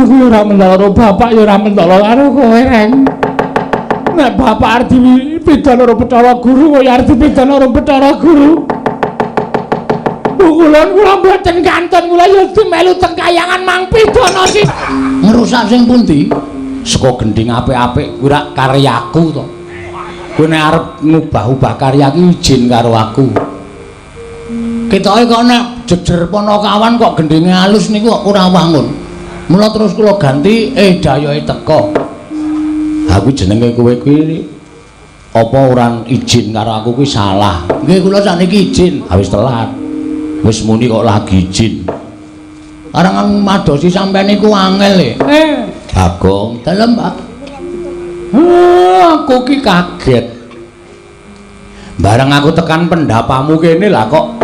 Aku ya ora mentala karo bapak ya ora mentala karo kowe, Reng. Nek bapak arep dipidana karo Bathara Guru, kowe arep dipidana karo Bathara Guru. Kula kula mboten kantun, kula ya melu teng kayangan mang pidana sih. Ngrusak sing pundi? Saka gendhing apik-apik kuwi rak karyaku to. Kowe nek arep ngubah-ubah karya ki izin karo aku. Ketoke kok nek jejer Panakawan kok gendhinge alus niku kok ora wangun. Mula terus kula ganti dayohe teka. Aku jenenge kowe kuwi apa ora izin karo aku kuwi salah. Nggih kula sakniki izin. Ha wis telat. Wis muni kok lagi izin. Arangan madosi sampean niku angel e. Bagong, dalem, Pak. Aku ki kaget. Bareng aku tekan pendapamu kene lah kok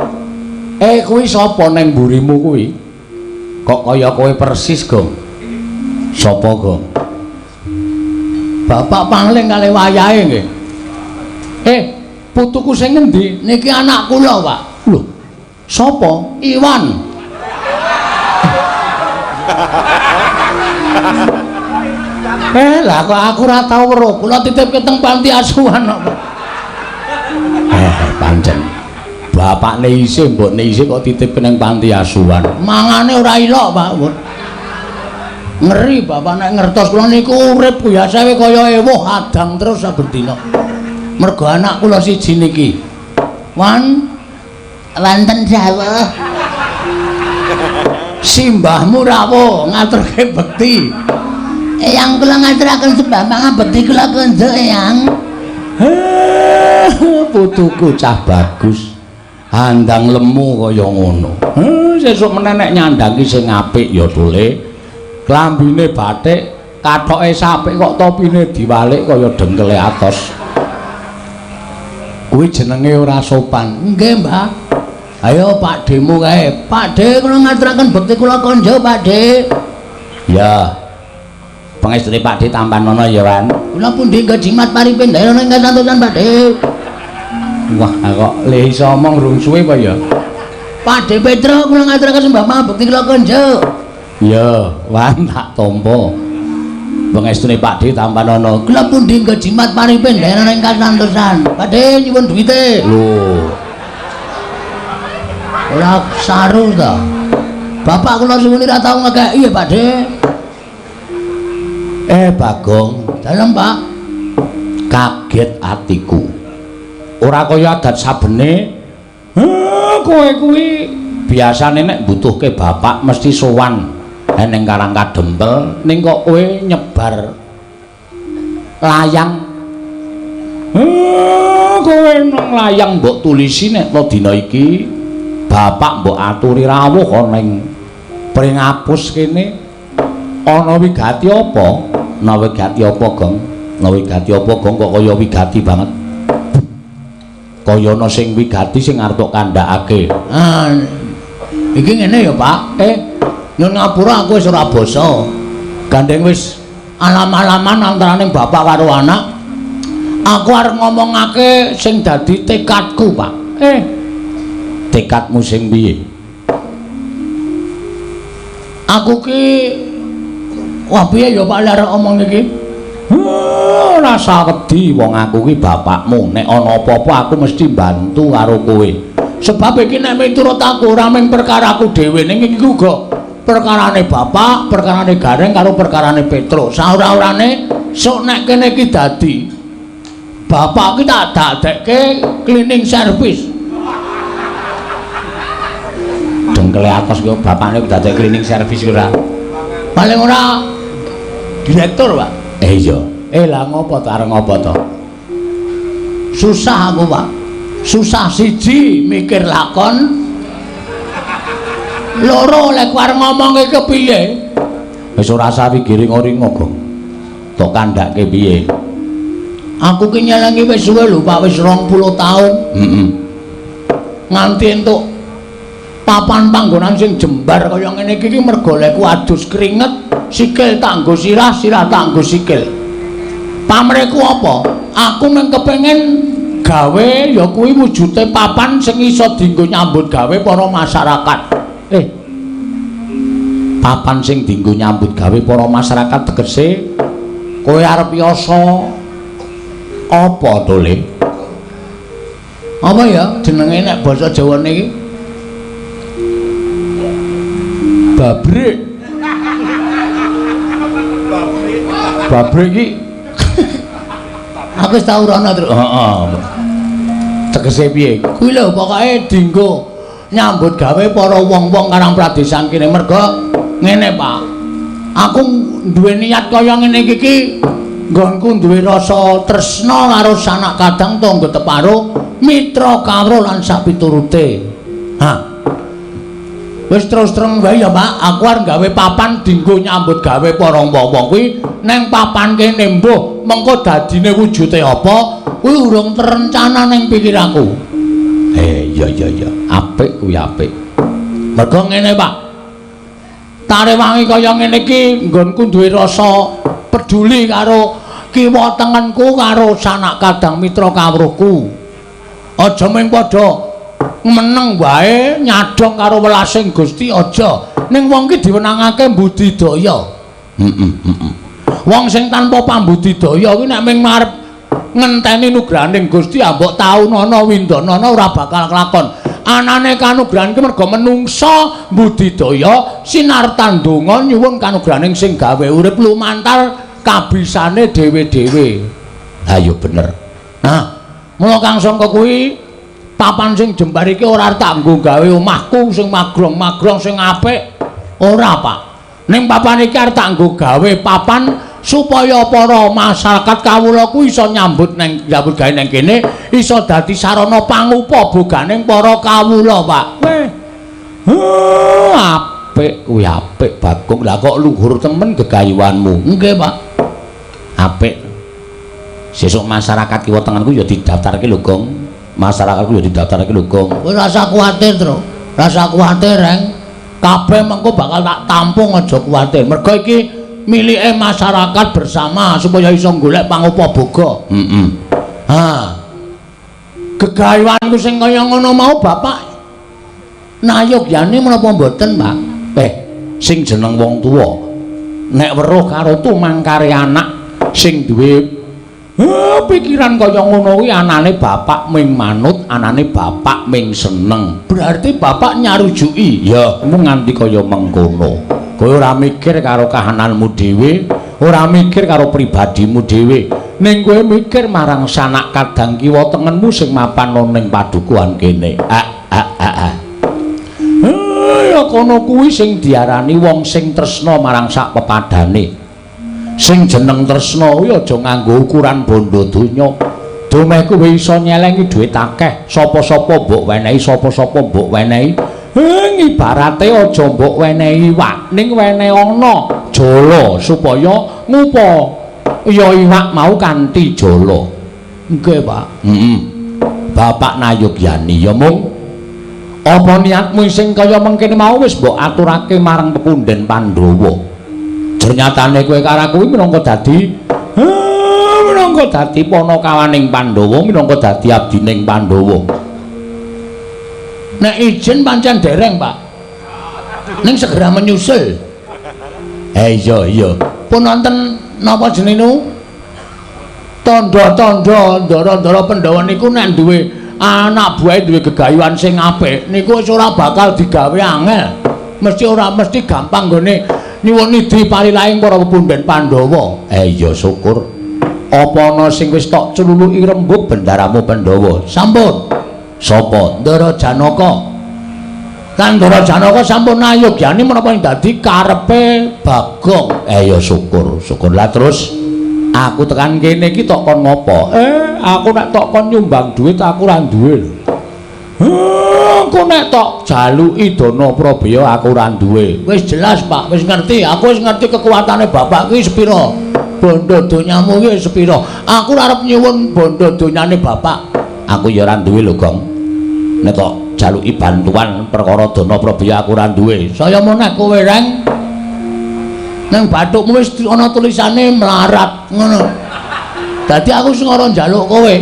kuwi sapa neng mburimu kuwi? Kok kaya kowe persis, Gong? Sapa, Gong? Bapak pangling kalih wayahe nggih. Putuku sing ngendi? Niki anak kula, Pak. Lho, sapa? Iwan. Lah kok aku ora tau weruh. Kula titipke teng panti asuhan kok. Pancen. Bapakne isih, mbokne isih kok titipke nang panti asuhan. Mangane ora ilok, Pak. Ngeri bapak nek ngertos kula niku urip biasae kaya ewuh adang terus saben dina. Mergo anak kula siji niki. Wan Wonten dawuh. Simbahmu rawuh ngaturke bekti. Eyang kula ngaturaken sembah pangabekti kula konjuk, Eyang. Putuku cah bagus. Andang lemu kaya ngono. Sesuk meneh nek nyandang ki sing apik ya tule. Klambine batik, kathoke sapik kok topine diwalik kaya dengkele atos. Kuwi jenenge ora sopan. Nggih, Mbah. Ayo Pak Demu kae. Pak De kula ngaturaken bekti kula konjuk, Pak De. Ya. Pangestune Pak De tampanono ya, Wan. Kula pundi nggo jimat paripin daerah ingkang santosan, Pak De. Wah, kok le iso omong rung suwe apa ya? Pak De Petro kula ngaturaken sembah pangabekti kula konjuk. Ya, Wan tak tampa. Pangestune Pak De tampanono. Kula pundi nggo jimat paripin daerah ingkang santosan. Pak De nyuwun duwite. Lho. Ora saru ta. Bapak kula suwun ora tau ngekeki ya, Pak De. Bagong, Dalem, Pak. Kaget atiku. Ora kaya adat sabene. Kowe kuwi biasane nek mbutuhke bapak mesti sowan ning Karang Kadempel, ning kok kowe nyebar layang. Kowe nang layang mbok tulisi nek to dina iki bapak mbok aturi rawuh ana ning Pringapus kene. Ana wigati apa? Ana wigati apa, Gong? Ana wigati apa, Gong? Kok kaya wigati banget? Kaya ana sing wigati sing arep tok kandhakake. Ah, iki ngene ya, Pak. Nyun ngapura aku wis ora basa. Gandeng wis alam-alaman antarane bapak karo anak. Aku arep ngomongake sing dadi tekadku, Pak. Tekadmu sing piye? Aku ki wah piye ya Pak lek arep omong iki? Ora usah wedi wong aku ki bapakmu. Nek ana apa-apa aku mesti bantu karo kowe. Sebab iki nek miturut aku ora mung perkaraku dhewe ning iki uga perkarane bapak, perkarane Gareng karo perkarane Petro. Saora-orane sok nek kene iki dadi bapak ki tak dadekke cleaning service. Dengkele atos kok bapakne dadekke cleaning service ora. Paling ora direktur, Pak. Iya. Lah ngopo to arep ngopo to? Susah aku, Pak. Susah siji mikir lakon. Loro lek arep ngomongke kepiye? Wis ora usah giring-ringo, Gong. Tok kandhake piye? Aku ki nyelengi wis suwe lho, Pak, wis 20 taun. Heeh. Nganti entuk papan panggonan sing jembar kaya ngene iki ki mergo lekku adus keringet, sikil tak nggo sirah, sirah tak nggo sikil. Pamrihku apa? Aku mung kepengin gawe ya kuwi wujude papan sing iso dienggo nyambut gawe para masyarakat. Papan sing dienggo nyambut gawe para masyarakat tegese kowe arep yasa apa to, Le? Apa ya jenenge nek basa Jawane iki? Babrik. Babrik iki aku wis tau rono, Truk. Heeh. Tegese piye? Kuwi lho pokoke dienggo nyambut gawe para wong-wong karang pradesan kene merga ngene, Pak. Aku duwe niat kaya ngene iki iki nggonku duwe rasa tresna karo sanak kadang tangga teparo, mitra kawruh lan sapiturute. Ha. Wis terus terang wae ya, Pak, aku arep gawe papan dienggo nyambut gawe para wong-wong kuwi neng papan kene mbuh mengko dadine wujude apa kuwi urung terencana ning pikiranku. Iya iya iya, apik kuwi apik. Mergo ngene, Pak. Tarewangi kaya ngene iki nggonku duwe rasa peduli karo kiwa tengenku karo sanak kadang mitra kawruhku. Aja mung padha meneng wae nyadong karo welasing Gusti aja. Ning wong ki diwenangake mbudidaya. Heeh, heeh. Wong sing tanpa pambudidaya kuwi nek mung arep ngenteni nugrahaning Gusti ambok taunana windanana ora bakal kelakon. Anane kanugrahan ki merga menungsa mbudidaya sinartan donga nyuwun kanugrahaning sing gawe urip lumantar kabisane dhewe-dhewe. Ha ya bener. Nah, mula Kang Sangka kuwi papan sing jembar iki ora tak nggo gawe omahku sing magrong-magrong sing apik. Ora, Pak. Ning papan iki arep tak nggo gawe papan supaya para masyarakat kawula ku iso nyambut neng nyambut gawe neng kene, iso dadi sarana pangupa boganing para kawula, Pak. Weh. Apik kuwi apik, Bagong. Lah kok luhur temen gegayuhanmu. Nggih, Pak. Apik. Sesuk masyarakat kiwa tengenku ya didaftarke lho, Gong. Masyarakatku ya didaftarke lho, Gong. Kowe rasa kuwatir, Tru. Rasa kuwatir, Reng. Kabeh mengko bakal tak tampung, aja kuwatir. Mergo iki milike masyarakat bersama supaya iso golek pangupa-boga. Heeh. Ha. Gegayuhanku sing kaya ngono mau Bapak nayogyane menapa mboten, Pak? Sing jeneng wong tuwa nek weruh karo tumangkare anak sing duwe pikiran kaya ngono kuwi anane bapak ming manut, anane bapak ming seneng. Berarti bapak nyarujuki. Ya, mung nganti kaya mengkono. Kowe ora mikir karo kahananmu dhewe, ora mikir karo pribadimu dhewe. Ning kowe mikir marang sanak kadang kiwa tengenmu sing mapan ning padukuhan kene. Ya kono kuwi sing diarani wong sing tresna marang sak pepadane. Sing jeneng tresna kuwi aja nganggo ukuran bondo donya. Dumeh kowe iso nyelengi dhuwit akeh, sapa-sapa mbok wenehi, sapa-sapa mbok wenehi. Ibarate aja mbok wenehi iwak, ning wenehi ana jala supaya ngupa ya iwak mau kanthi jala. Nggih, Pak. Heeh. Bapak nayogyani ya mung apa niatmu sing kaya mengkene mau wis mbok aturake marang pepunden Pandhawa. Ternyatane kowe karo aku minangka dadi minangka dadi panakawaning Pandhawa, minangka dadi abdining Pandhawa. Nek izin pancen dereng, Pak. Ning segera menyusul. Iya iya. Pun wonten napa jenenge? Tandha-tandha ndara-ndara Pandhawa niku nek duwe anak buahe duwe gegayuhan sing apik niku wis ora bakal digawe angel. Mesti ora mesti gampang nggone nyuwun nidhi palilaing para pepunden Pandhawa. Iya syukur. Apa ana sing wis tok celuluki rembug bendaramu Pandhawa? Sampun. Sapa? Ndara Janaka. Lan Ndara Janaka sampun nayogyani menapa ing dadi karepe Bagong. Ya syukur, syukur. Lah terus aku tekan kene iki tok kon ngopo? Aku nek tok kon nyumbang dhuwit aku ora duwe lho. Aku nek tok jaluki dana prabeya aku ora duwe. Wis jelas, Pak, wis ngerti. Aku wis ngerti kekuatane bapak kuwi sepira. Bondo donyamu kuwi sepira. Aku ora arep nyuwun bondo donyane bapak. Aku ya ora duwe lho, Gong. Nek tok jaluki bantuan perkara dana prabeya aku ora duwe. Saya meneh kowe, Reng. Nang bathukmu wis ana tulisane melarat ngono. Dadi aku sing ora njaluk kowe.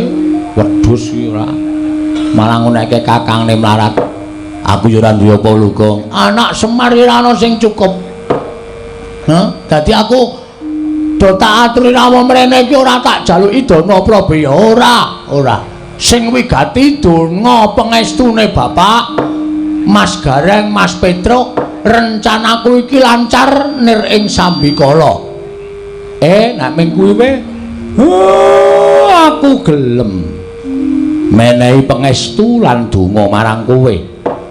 Wedhus iki ora. Malah nguneke kakangne melarat. Aku ya ora duwe apa lho, Gong. Anak Semar ora ana sing cukup. Hah? Dadi aku do tak aturi rawuh mrene iki ora tak jaluki dana prabeya, ora, ora. Sing wigati donga pengestune Bapak Mas Gareng, Mas Petruk, rencanaku iki lancar nir ing sambikala. Nek ming kuwi wae, aku gelem menehi pangestu lan donga marang kowe.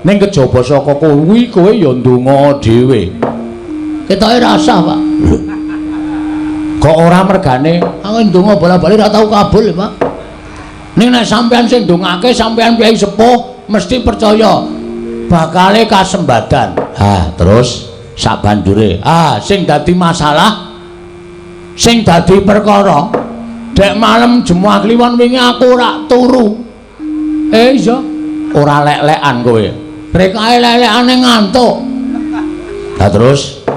Ning kejaba saka kuwi kowe ya ndonga dhewe. Ketoke rasah, Pak. Lho. Kok ora mergane aku ndonga bola-bali ora tau kabul, Pak. Ning nek sampean sing ndongake sampean piyai sepuh mesti percaya bakale kasembadan. Ha, terus sak banjure, ah sing dadi masalah, sing dadi perkara, dek malem Jemuah Kliwon wingi aku ora turu. Iya, ora lek-lekan kowe. Rekae lek-lekane ngantuk. Lah terus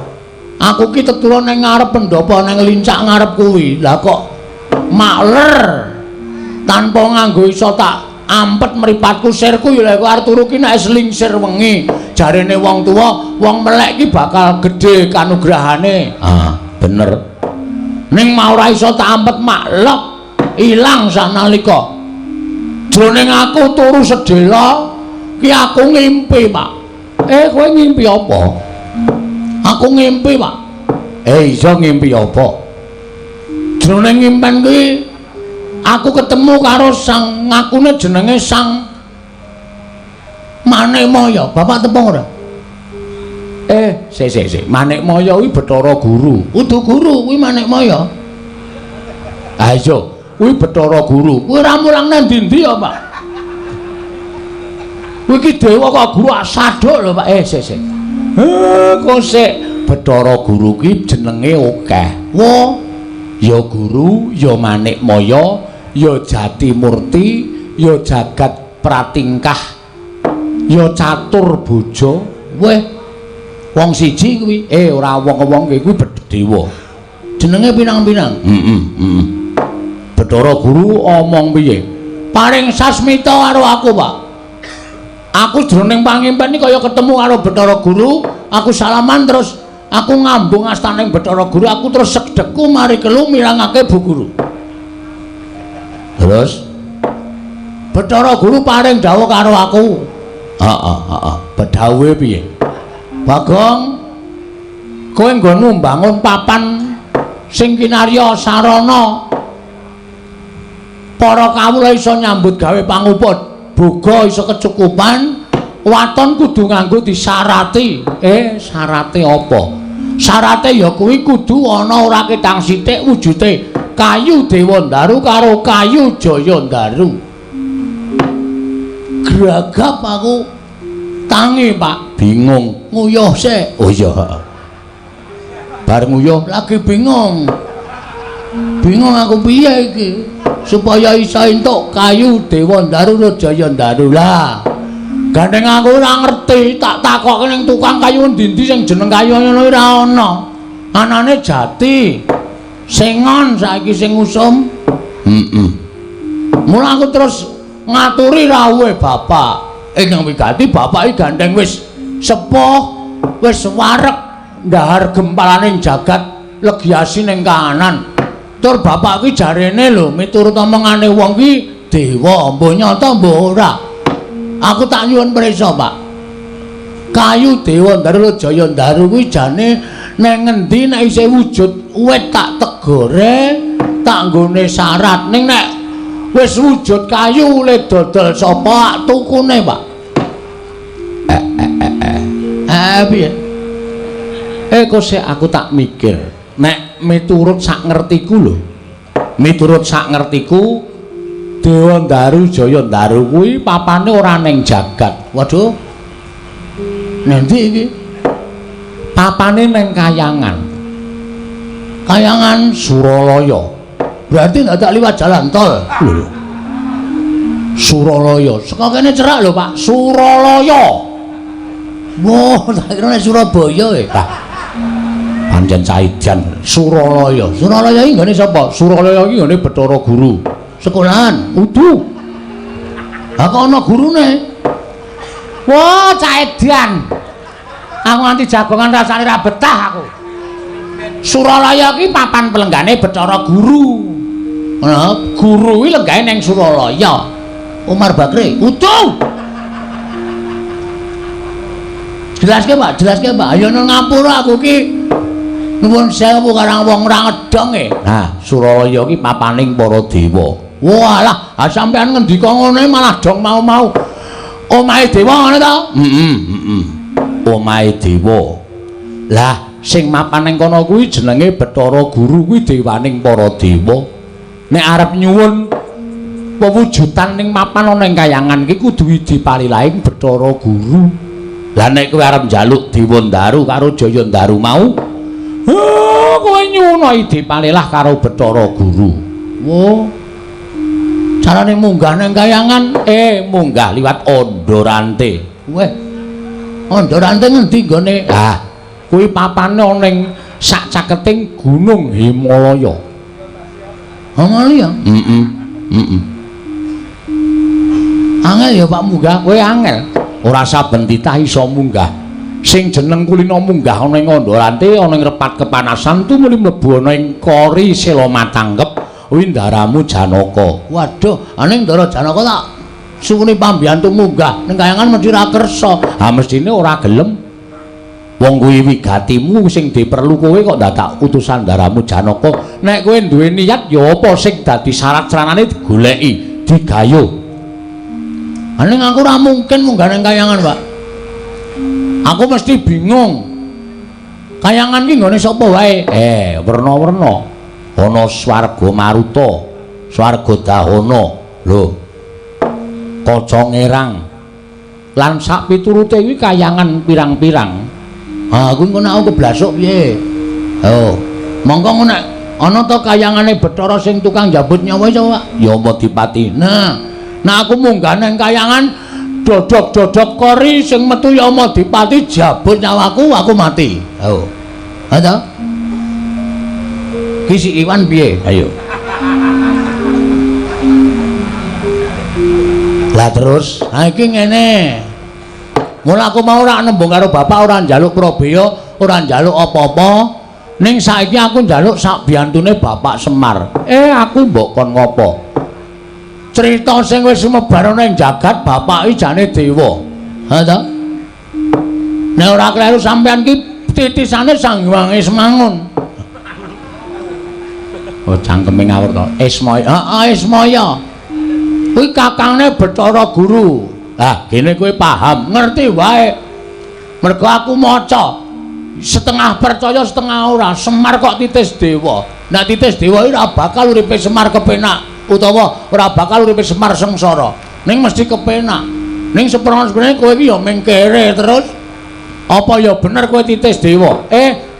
aku ki tetulun ning ngarep pendopo ning lincak ngarep kuwi. Lah kok makler tanpa nganggo iso tak ampet mripatku sirku ya lek arep turu ki nek selingsir wengi. Jarene wong tuwa, wong melek ki bakal gedhe kanugrahane. Ah, bener. Ning mau ora iso tak ampet maklek ilang sanalika. Jroning aku turu sedhela ki aku ngimpi, Pak. Kowe ngimpi apa? Aku ngimpi, Pak. Iso ngimpi apa? Jroning ngimpen kuwi aku ketemu karo sang ngakune jenenge Sang Manikmaya. Bapak tepung ora? Sik sik sik. Manikmaya kuwi Bathara Guru. Udu guru kuwi Manikmaya. Ha iya, kuwi Bathara Guru. Kuwi ora mulang nang ndi-ndi ya, Pak. Kuwi iki dewa kok guru asaduk lho, Pak. Sik sik. Kok sik Bathara Guru ki jenenge akeh. Wo, ya guru, ya Manikmaya, ya Jatimurti, ya Jagat Pratingkah, ya Catur Bojo. Weh, wong siji kuwi. Ora wong-wong kuwi dewa. Jenenge pinang-pinang. Heeh, heeh. Bathara Guru omong piye? Paring sasmita karo aku, Pak. Aku jroning pangimpen iki kaya ketemu karo Bathara Guru, aku salaman terus aku ngambung astaning Bathara Guru, aku terus segdekku mari kelu mirangake Bu Guru. Terus Bathara Guru paring dawuh karo aku. Heeh, heeh. Bedhawuhe piye? Bagong, kowe nggonmu mbangun papan sing kinarya sarana para kawula iso nyambut gawe pangupa boga iso kecukupan, waton kudu nganggo disarati. Syarate apa? Syarate ya kuwi kudu ana ora ketang sithik wujude kayu Dewandaru karo kayu Jayandaru. Gragap aku tangi, Pak. Bingung. Nguyuh sik. Oh iya, heeh. Bar nguyuh lagi bingung. Bingung aku piye iki supaya iso entuk kayu Dewandaru karo Jayandaru. Lah, gandeng aku ora ngerti, tak takokke ning tukang kayu endi-endi sing jeneng kayu ngono ora ana. Anane jati. Sengon saiki sing usum. Heeh. Mula aku terus ngaturi rawuhe bapak. Ingkang wigati bapak iki gandeng wis sepuh, wis wareg ndahar gempalaning jagat legiasi ning kahanan. Tur bapak ki jarene lho miturut omongane wong ki dewa, mbuh nyata mbuh ora. Aku tak nyuwun prisa, Pak. Kayu Dewandaru Jayandaru kuwi jane nang ngendi nek isih wujud wit tak tegore, tak nggone syarat. Ning nek wis wujud kayu le dodol sapa tukune, Pak? Piye? Kok sik aku tak mikir. Nek miturut sak ngertiku lho. Miturut sak ngertiku Dewandaru Jayandaru kuwi papane ora ning jagat. Waduh. Nanti iki papane ning Kayangan. Kayangan Suralaya. Berarti ndak tak liwat jalan tol. Lho. Suralaya. Saka kene cerak lho, Pak. Suralaya. Wah, tak kira nek Surabaya e. Pancen caidan Suralaya. Suralaya iki nggone sapa? Suralaya iki nggone Bathara Guru. Sekolahan udu. Ha kok ana gurune? Wah, caidan. Aku nganti jagongan rasane ra betah aku. Suralaya ki papan pelenggane Bathara Guru. Nah, guru kuwi lenggahe ning Suralaya. Umar Bakri. Utuh. Jelaske, Pak, jelaske, Pak. Ayo nang ngapura aku ki. Nuwun sewu karang wong ora ngedong e. Nah, Suralaya ki papaning para dewa. Walah, sampean ngendika ngono malah dong mau-mau. Omahe dewa ngono to? Heeh, heeh. Omahe dewa. Lah, sing mapan ning kono kuwi jenenge Bathara Guru, kuwi dewaning para dewa. Nek arep nyuwun pewujudan ning mapan ana ing kayangan ki kudu dipalilahing Bathara Guru. Lah nek kowe arep njaluk Dewa Ndaru karo Jaya Ndaru mau, kowe nyuwun dipalilah karo Bathara Guru. Wo. Carane munggah nang kayangan, munggah liwat Ondorante. Weh. Ondorante ngendi nggone? Lah, kuwi papane ana ning sak caketing Gunung Himalaya. Himalaya? Heeh. Heeh. Angel ya Pak munggah, kowe angel. Ora saben titah iso munggah. Sing jeneng kulina munggah ana ing Ondorante ana ing repat kepanasan tumuli mlebu ana ing Kori Selomatangkep windaramu Janaka. Waduh, aning Ndara Janaka tak suwune pambiyantu munggah ning kayangan mesti ra kersa. Ha mestine ora gelem. Wong kuwi wigatimu sing diperlu kowe kok dadak utusan ndaramu Janaka. Nek kowe duwe niat ya apa sing dadi syarat saranane digoleki, digayuh. Aning aku ora mungkin munggah ning kayangan, Pak. Aku mesti bingung. Kayangan ki nggone sapa wae? Werna-werna. Ana swarga Maruta, swarga Dahana, lho. Kaca Ngerang. Lan sak piturute kuwi kayangan pirang-pirang. Ha, kuwi engko nek aku keblasuk piye? Oh, mongko ngono nek ana ta kayangane Bathara sing tukang njabut nyawa iso, Pak? Ya Yamadipati. Nah, nek aku munggah nang kayangan dodok-dodok kori sing metu Yamadipati jabut nyawaku, aku mati. Oh. Ha ta? Ki si Iwan piye? Ayo. Lah terus, ha iki ngene. Mula aku mau ora nembung karo bapak, ora njaluk probaya, ora njaluk apa-apa. Ning saiki aku njaluk sak biyantune Bapak Semar. Aku mbok kon ngopo? Cerita sing wis sumebar ana ing jagat, bapak iki jane dewa. Ha ta? Nek ora kleru sampean ki titisane Sang Hyang Ismangun. Oh, cangkeme ngawur to. Ismaya. Heeh, Ismaya. Kuwi kakangne Bathara Guru. Ah, gene kowe paham, ngerti wae. Mergo aku maca setengah percaya setengah ora. Semar kok titis dewa. Nek titis dewa iki ora bakal uripe Semar kepenak utawa ora bakal uripe Semar sengsara. Ning mesti kepenak. Ning seprono-seprone kowe iki ya mung kere terus. Apa ya bener kowe titis dewa?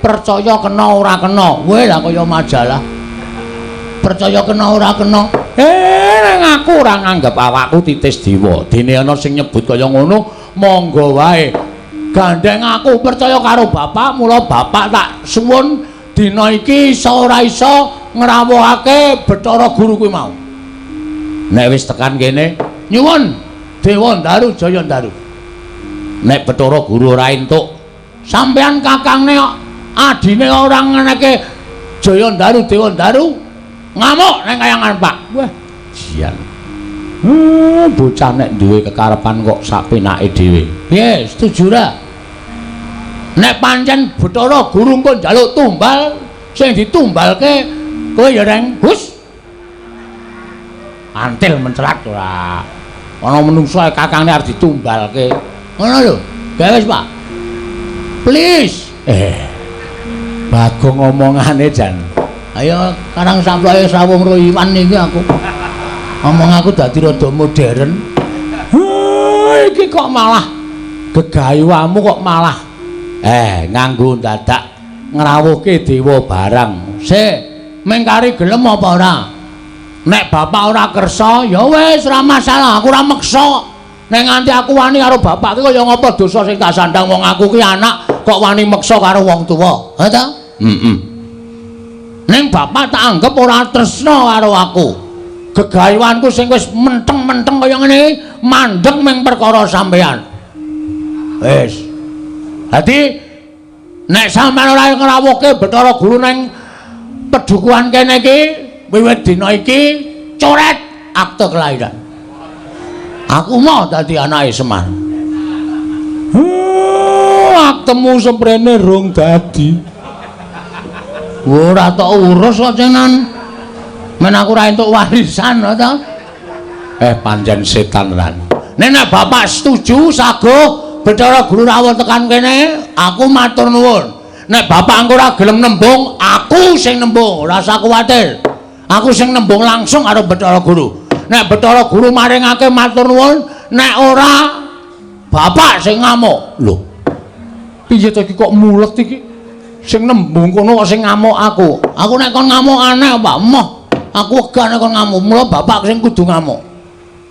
Percaya kena ora kena. Kowe lah kaya majalah. Percaya kena ora kena. Nang aku ora nganggep awakku titis dewa. Dene ana sing nyebut kaya ngono, monggo wae. Gandeng aku percaya karo bapak, mula bapak tak suwun dina iki iso ora iso ngrawuhake Bathara Guru kuwi mau. Nek wis tekan kene, nyuwun Dewa Ndaru Jaya Ndaru. Nek Bathara Guru ora entuk, sampean kakangne adine ora ngeneke Jaya Ndaru Dewa Ndaru ngamuk nang kayangan Pak. Wah, jian. Bocah nek duwe kekarepan kok sak penake dhewe. Piye, setuju ra? Nek pancen Bathara Guru engko njaluk tumbal, sing ditumbalke kowe ya reng hus. Antil mencelat ora. Ana menungso kakangne arep ditumbalke. Ngono lho. Gawe wis, Pak. Please. Bagong omongane jan. Ayo karang samploke srawung ro Iwan iki aku. Omong aku dadi rada modern. Iki kok malah gegayuhamu kok malah nganggo dadak ngrawuhke dewa barang. Sik, mengkari gelem apa ora? Nek bapak ora kersa, ya wis ora masalah, aku ora meksa. Nek nganti aku wani karo bapak ki kaya ngapa dosa sing tak sandang wong aku ki anak kok wani meksa karo wong tuwa. Ha ta? Heeh. Ning bapak tak anggap ora tresna karo aku. Gegayuhanku sing wis menteng-menteng kaya ngene iki mandeg ming perkara sampean. Wis. Dadi Nek sampeyan ora ngrawuhke Bathara Guru nang pedukuhan kene iki, wiwit dina iki coret akte kelahiran. Aku mau dadi anake Semar. Aktemu semprene rung dadi. Ora tok urus kok cenan. Men aku ora entuk warisan to. Pancen setan lan. Nek bapak setuju saguh Bathara Guru rawuh tekan kene, aku matur nuwun. Nek bapak engko ora gelem nembung, aku sing nembung, ora usah kuwatir. Aku sing nembung langsung karo Bathara Guru. Nek Bathara Guru maringake matur nuwun, nek ora bapak sing ngamuk. Lho. Piye to iki kok mulet iki? Sing nembung kono kok sing ngamuk aku. Aku nek kon ngamuk aneh, Pak. Moh. Aku wegah nek kon ngamuk. Mula bapak sing kudu ngamuk.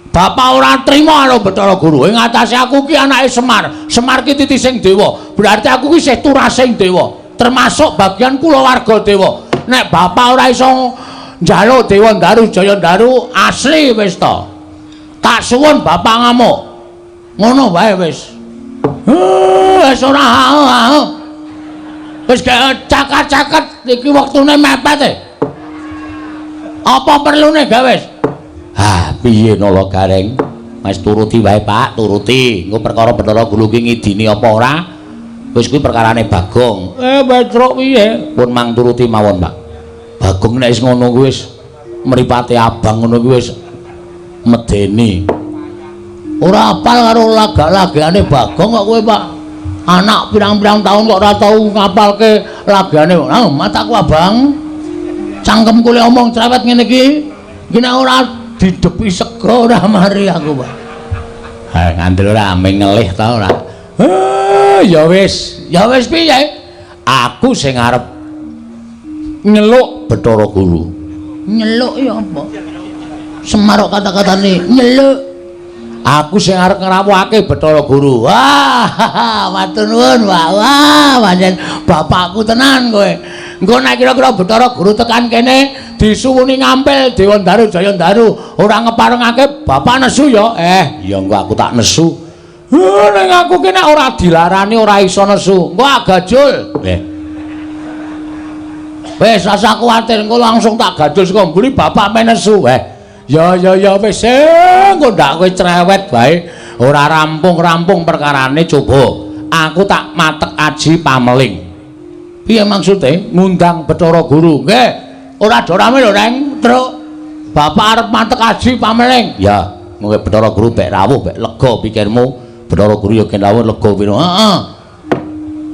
Bapak ora trima karo Bathara Guru. Ing atase aku ki anake Semar. Semar ki titising dewa. Berarti aku ki isih turasing dewa, termasuk bagian kulawarga dewa. Nek bapak ora iso njaluk Dewa Ndaru Jaya Ndaru asli wis to. Tak suwun bapak ngamuk. Ngono wae wis. Wis ora ha. Wis cakat-cakat iki wektune mepet e. Apa perlune gawe wis? Ah, piye Nala Gareng? Mas turuti wae, Pak, turuti. Engko perkara Bathara Guru ki ngidini apa ora? Wis kuwi perkarane Bagong. Petruk piye? Pun mang turuti mawon, Pak. Bagong nek wis ngono kuwi wis mripate abang ngono kuwi wis medeni. Ora apal karo lagak-lagane Bagong kok kowe, Pak. Anak pirang-pirang tahun kok ora tau ngapalke lagane. Ah, mataku abang. Cangkemku le omong cerewet ngene iki. Iki nek ora didepi sega ora mari aku, Pak. Ha, ngandel ora ameng ngelih ta ora. Ya wis, ya wis piye? Aku sing arep nyeluk Bathara Guru. Nyeluk ya apa? Semar kok kata-katane nyeluk. Aku sing arep ngrawuhake Bathara Guru. Wah, matur nuwun, Pak. Wah, pancen bapakku tenan kowe. Engko nek kira-kira Bathara Guru tekan kene disuwuni ngampil Dewa Ndaru Jaya Ndaru, ora ngeparengake bapak nesu ya. Ya engko aku tak nesu. Ning aku ki nek ora dilarani ora iso nesu. Engko agajul. Wis rasa kuwatir engko langsung tak gajul saka mburi bapak men nesu. Ya ya ya wis engko ndak kowe cerewet wae. Ora rampung-rampung perkarane coba. Aku tak matek aji pameling. Piye maksude? Ngundang Bathara Guru. Nggih. Ora do rame lho, Reng. Truk. Bapak arep matek aji pameling. Ya, mungkin Bathara Guru bek rawuh bek lega pikirmu. Bathara Guru ya gen rawuh lega piro. Heeh.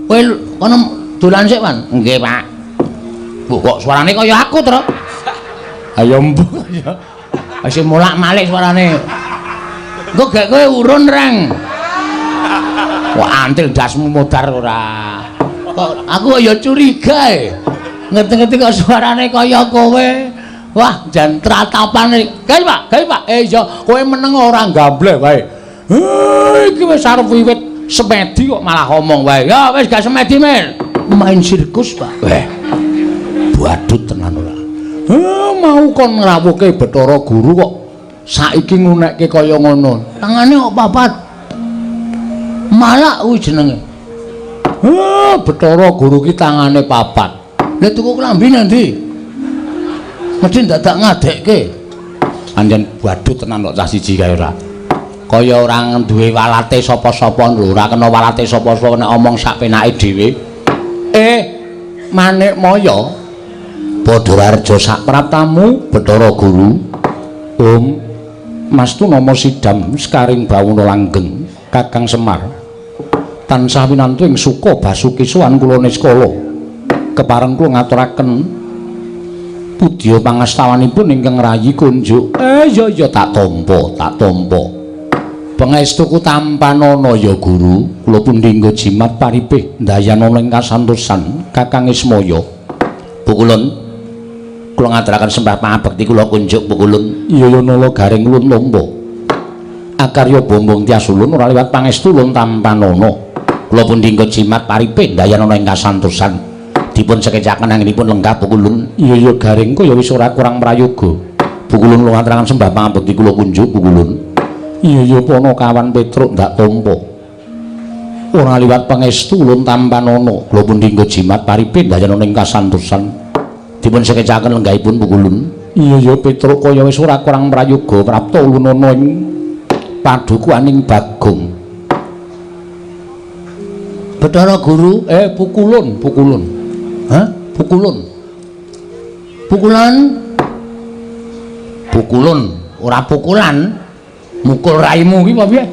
Kowe kono dolan sik, Wan. Nggih, Pak. Bu, kok suarane kaya aku, Truk? Ayo mbuh ya. Wis molak-malik suarane. Engko gek kowe urun, Reng. Wah, antil dasmu modar ora. Kok aku ya curiga e. Ngerti-ngerti kok suarane kaya kowe. Wah, jan tratapane. Gawe, Pak, gawe, Pak. Ya kowe meneng ora gambleh wae. Iki wis arep wiwit semedi kok malah omong wae. Ya wis gak semedi, Mir. Main sirkus, Pak. Badut tenan ora. Mau kon ngrawuhke Bathara Guru kok saiki ngunekke kaya ngono. Tangane kok papat. Malak kuwi jenenge. Bathara Guru ki tangane papat. Lah tuku klambi nang ndi? Mesti dadak ngadekke. Pancen badut tenan kok cah siji kae ora. Kaya ora duwe walate sapa-sapa lho, ora kena walate sapa-sapa nek omong sak penake dhewe. Manik Maya padha raja sak praptamu Bathara Guru. Om Mastu nama sidam sekaring bawana langgeng Kakang Semar. Tansah winantu ing suka basuki sowan kula niskala. Kepareng kula ngaturaken pudya pangastawanipun ingkang rayi kunjuk. Ya ya tak tampa, tak tampa. Pangestuku tampanana ya Guru, kula pundi nggo jimat paripih ndayanana ing kasantosan Kakang Ismaya. Pukulun kula ngaturaken sembah pangabekti kula kunjuk pukulun. Iya ya Nala Gareng ulun tampa. Akarya bombong tias ulun ora liwat pangestu ulun tampanana. Kula pundi nggo jimat paripih ndayanana ing kasantosan. Dipun sekecaken anggenipun lenggah pukulun. Iya ya Gareng kaya wis ora kurang prayoga. Pukulun kula ngaturaken sembah pangabekti kula kunjuk pukulun. Iya ya Panakawan Petruk ndak tampa. Ora liwat pangestu ulun tampanana. Kula pundi nggo jimat paripin dayana ing kasantosan. Dipun sekecaken lenggahipun Pukulun. Iya ya Petruk, kaya wis ora kurang prayoga prapta ulun ana ing padukuhaning Bagong. Bathara Guru, Pukulun, Pukulun. Hah? Pukulun. Pukulan? Pukulun, ora pukulan. Mukul raimu ki apa piye?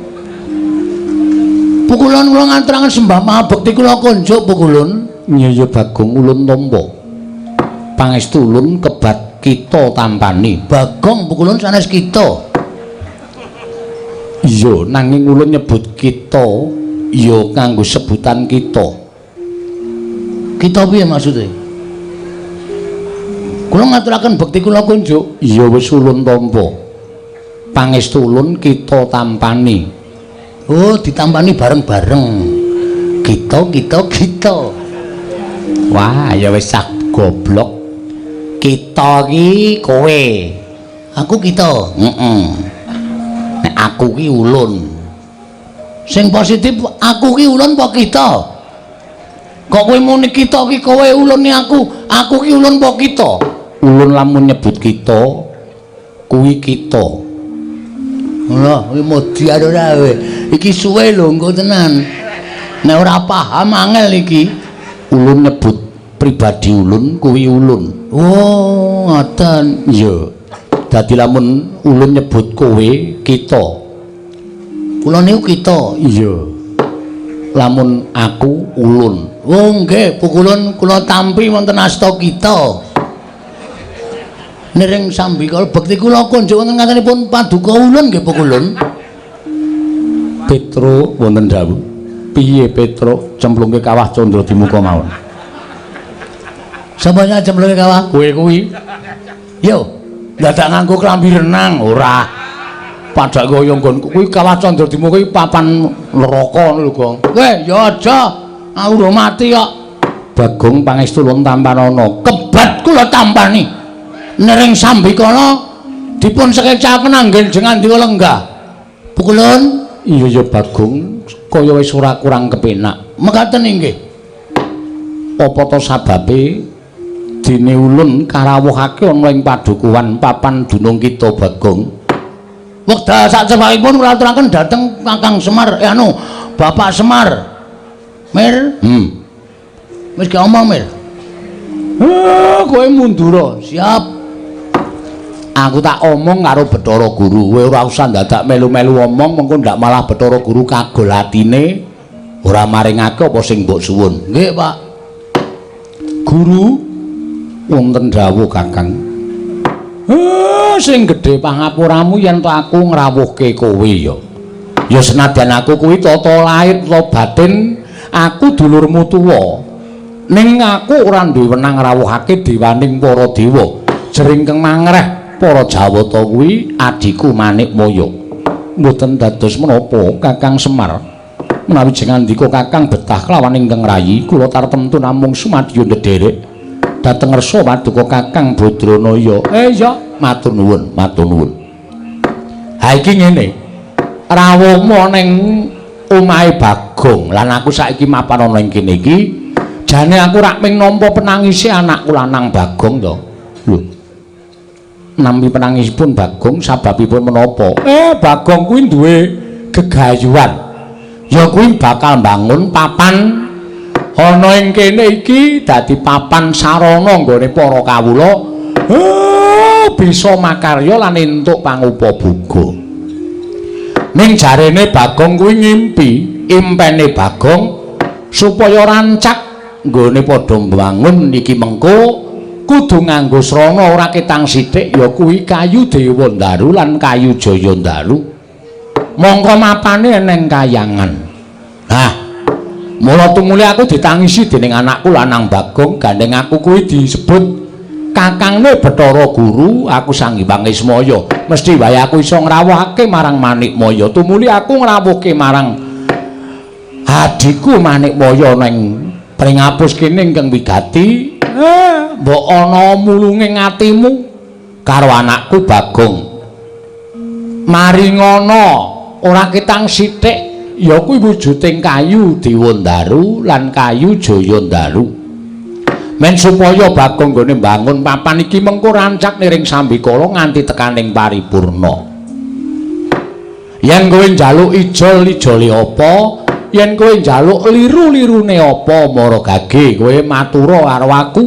Pukulun kula ngaturaken sembah mahabekti kula kunjuk Pukulun. Iya ya Bagong, ulun tampa. Pangestu ulun kebat kita tampani. Bagong Pukulun sanes kita. Iya, nanging ulun nyebut kita ya nganggo sebutan kita. Kita piye maksude? Kula ngaturaken bekti kula kunjuk. Iya wis ulun tampa. Pangestu ulun kita tampani. Oh, ditampani bareng-bareng. Kita kita kita. Wah, ya wis cah goblok. Kita ki kowe. Aku kita. Heeh. Nek aku ki ulun. Sing positif aku ki ulun apa kita? Kok kowe muni kita ki kowe ulun aku, aku ki ulun apa kita? Ulun lamun nyebut kita kuwi kita. Lha, kuwi modiar ora kowe. Iki suwe lho engko tenan. Nek ora paham angel iki. Ulun nyebut pribadi ulun kuwi ulun. Oh, ngoten. Iya. Dadi lamun ulun nyebut kowe kita. Kula niku kita. Iya. Lamun aku ulun. Oh nggih, Pukulun kula tampi wonten asta kita. Niring sambikala bekti kula kunjuk wonten ngatenipun paduka ulun nggih Pukulun. Petruk wonten dawuh. Piye Petruk cemplungke kawah Candra Dimuka mawon? Sapa sing cemplungke kawah? Kowe kuwi. Yo, dadak nganggo klambi renang ora. Padha kaya nggonku kuwi kawah Candra Dimuka kuwi papan neraka ngono lho, Gong. Kowe ya aja, aku urung mati kok. Bagong pangestu ulun tampanana. Kebat kula tampani. Niring sambikala dipun sekecaken anggen jengandika lenggah. Pukulun. Iya ya Bagong, kaya wis ora kurang kepenak. Mekaten inggih. Apa to sababe dene ulun karawuhake ana ing padukuhan papan dunung kita Bagong? Wekdal sacepakipun kula aturaken dhateng Kakang Semar, Bapak Semar. Mir. Wis gak omong, Mir. Kowe mundura. Siap. Aku tak omong karo Bathara Guru. Kowe ora usah dadak melu-melu omong, mengko ndak malah Bathara Guru kagol atine ora maringake apa sing mbok suwun. Nggih, Pak. Guru wonten dawuh, Kakang. Sing gedhe pangapuramu yen to aku ngrawuhke kowe ya. Ya senadyan aku kuwi tata lahir tata batin, aku dulurmu tuwa. Ning aku ora duwe wenang ngrawuhake dewaning para dewa. Jering kang mangreh para Jawata kuwi adhiku Manikmaya. Mboten dados menapa Kakang Semar. Menawi jengandika Kakang betah kelawan ingkang rayi, kula tartemtu namung sumadyo ndederek dhateng ngersa paduka Kakang Badranaya. Iya, matur nuwun, matur nuwun. Ha iki ngene. Rawuhmu ning omahe Bagong lan aku saiki mapan ana ing kene iki, jane aku rak ming nampa penangise anakku lanang Bagong to. Lho. Nampi penangisipun Bagong sababipun menapa? Bagong kuwi duwe gegayuhan. Ya kuwi bakal mbangun papan ana ing kene iki dadi papan sarana nggone para kawula bisa makarya lan entuk pangupaboga. Ning jarene Bagong kuwi ngimpi, impene Bagong supaya rancak nggone padha mbangun iki mengko kudu nganggo srana ora ketang sithik ya kuwi kayu Dewa Ndaru lan kayu Jaya Ndaru. Mongko mapane eneng kayangan. Nah, mula tumuli aku ditangisi dening anakku lanang Bagong, gandeng aku kuwi disebut kakangne Bathara Guru, aku Sang Hyang Ismaya. Mesti wae aku iso ngrawuhake marang Manikmaya. Tumuli aku ngrawuhke marang adhiku Manikmaya ning pringapus kene ingkang wigati. Mbok ana mulunge atimu karo anakku Bagong. Mari ngono ora ketang sithik Ya kuwi wujuding kayu Dewandaru lan kayu Jayandaru. Men supaya Bagong nggone mbangun papan iki mengko rancak niring sambikala nganti tekaning paripurna. Yen kowe njaluk ijol-ijole apa, yen kowe njaluk liru-lirune apa, mara gage kowe matura karo aku.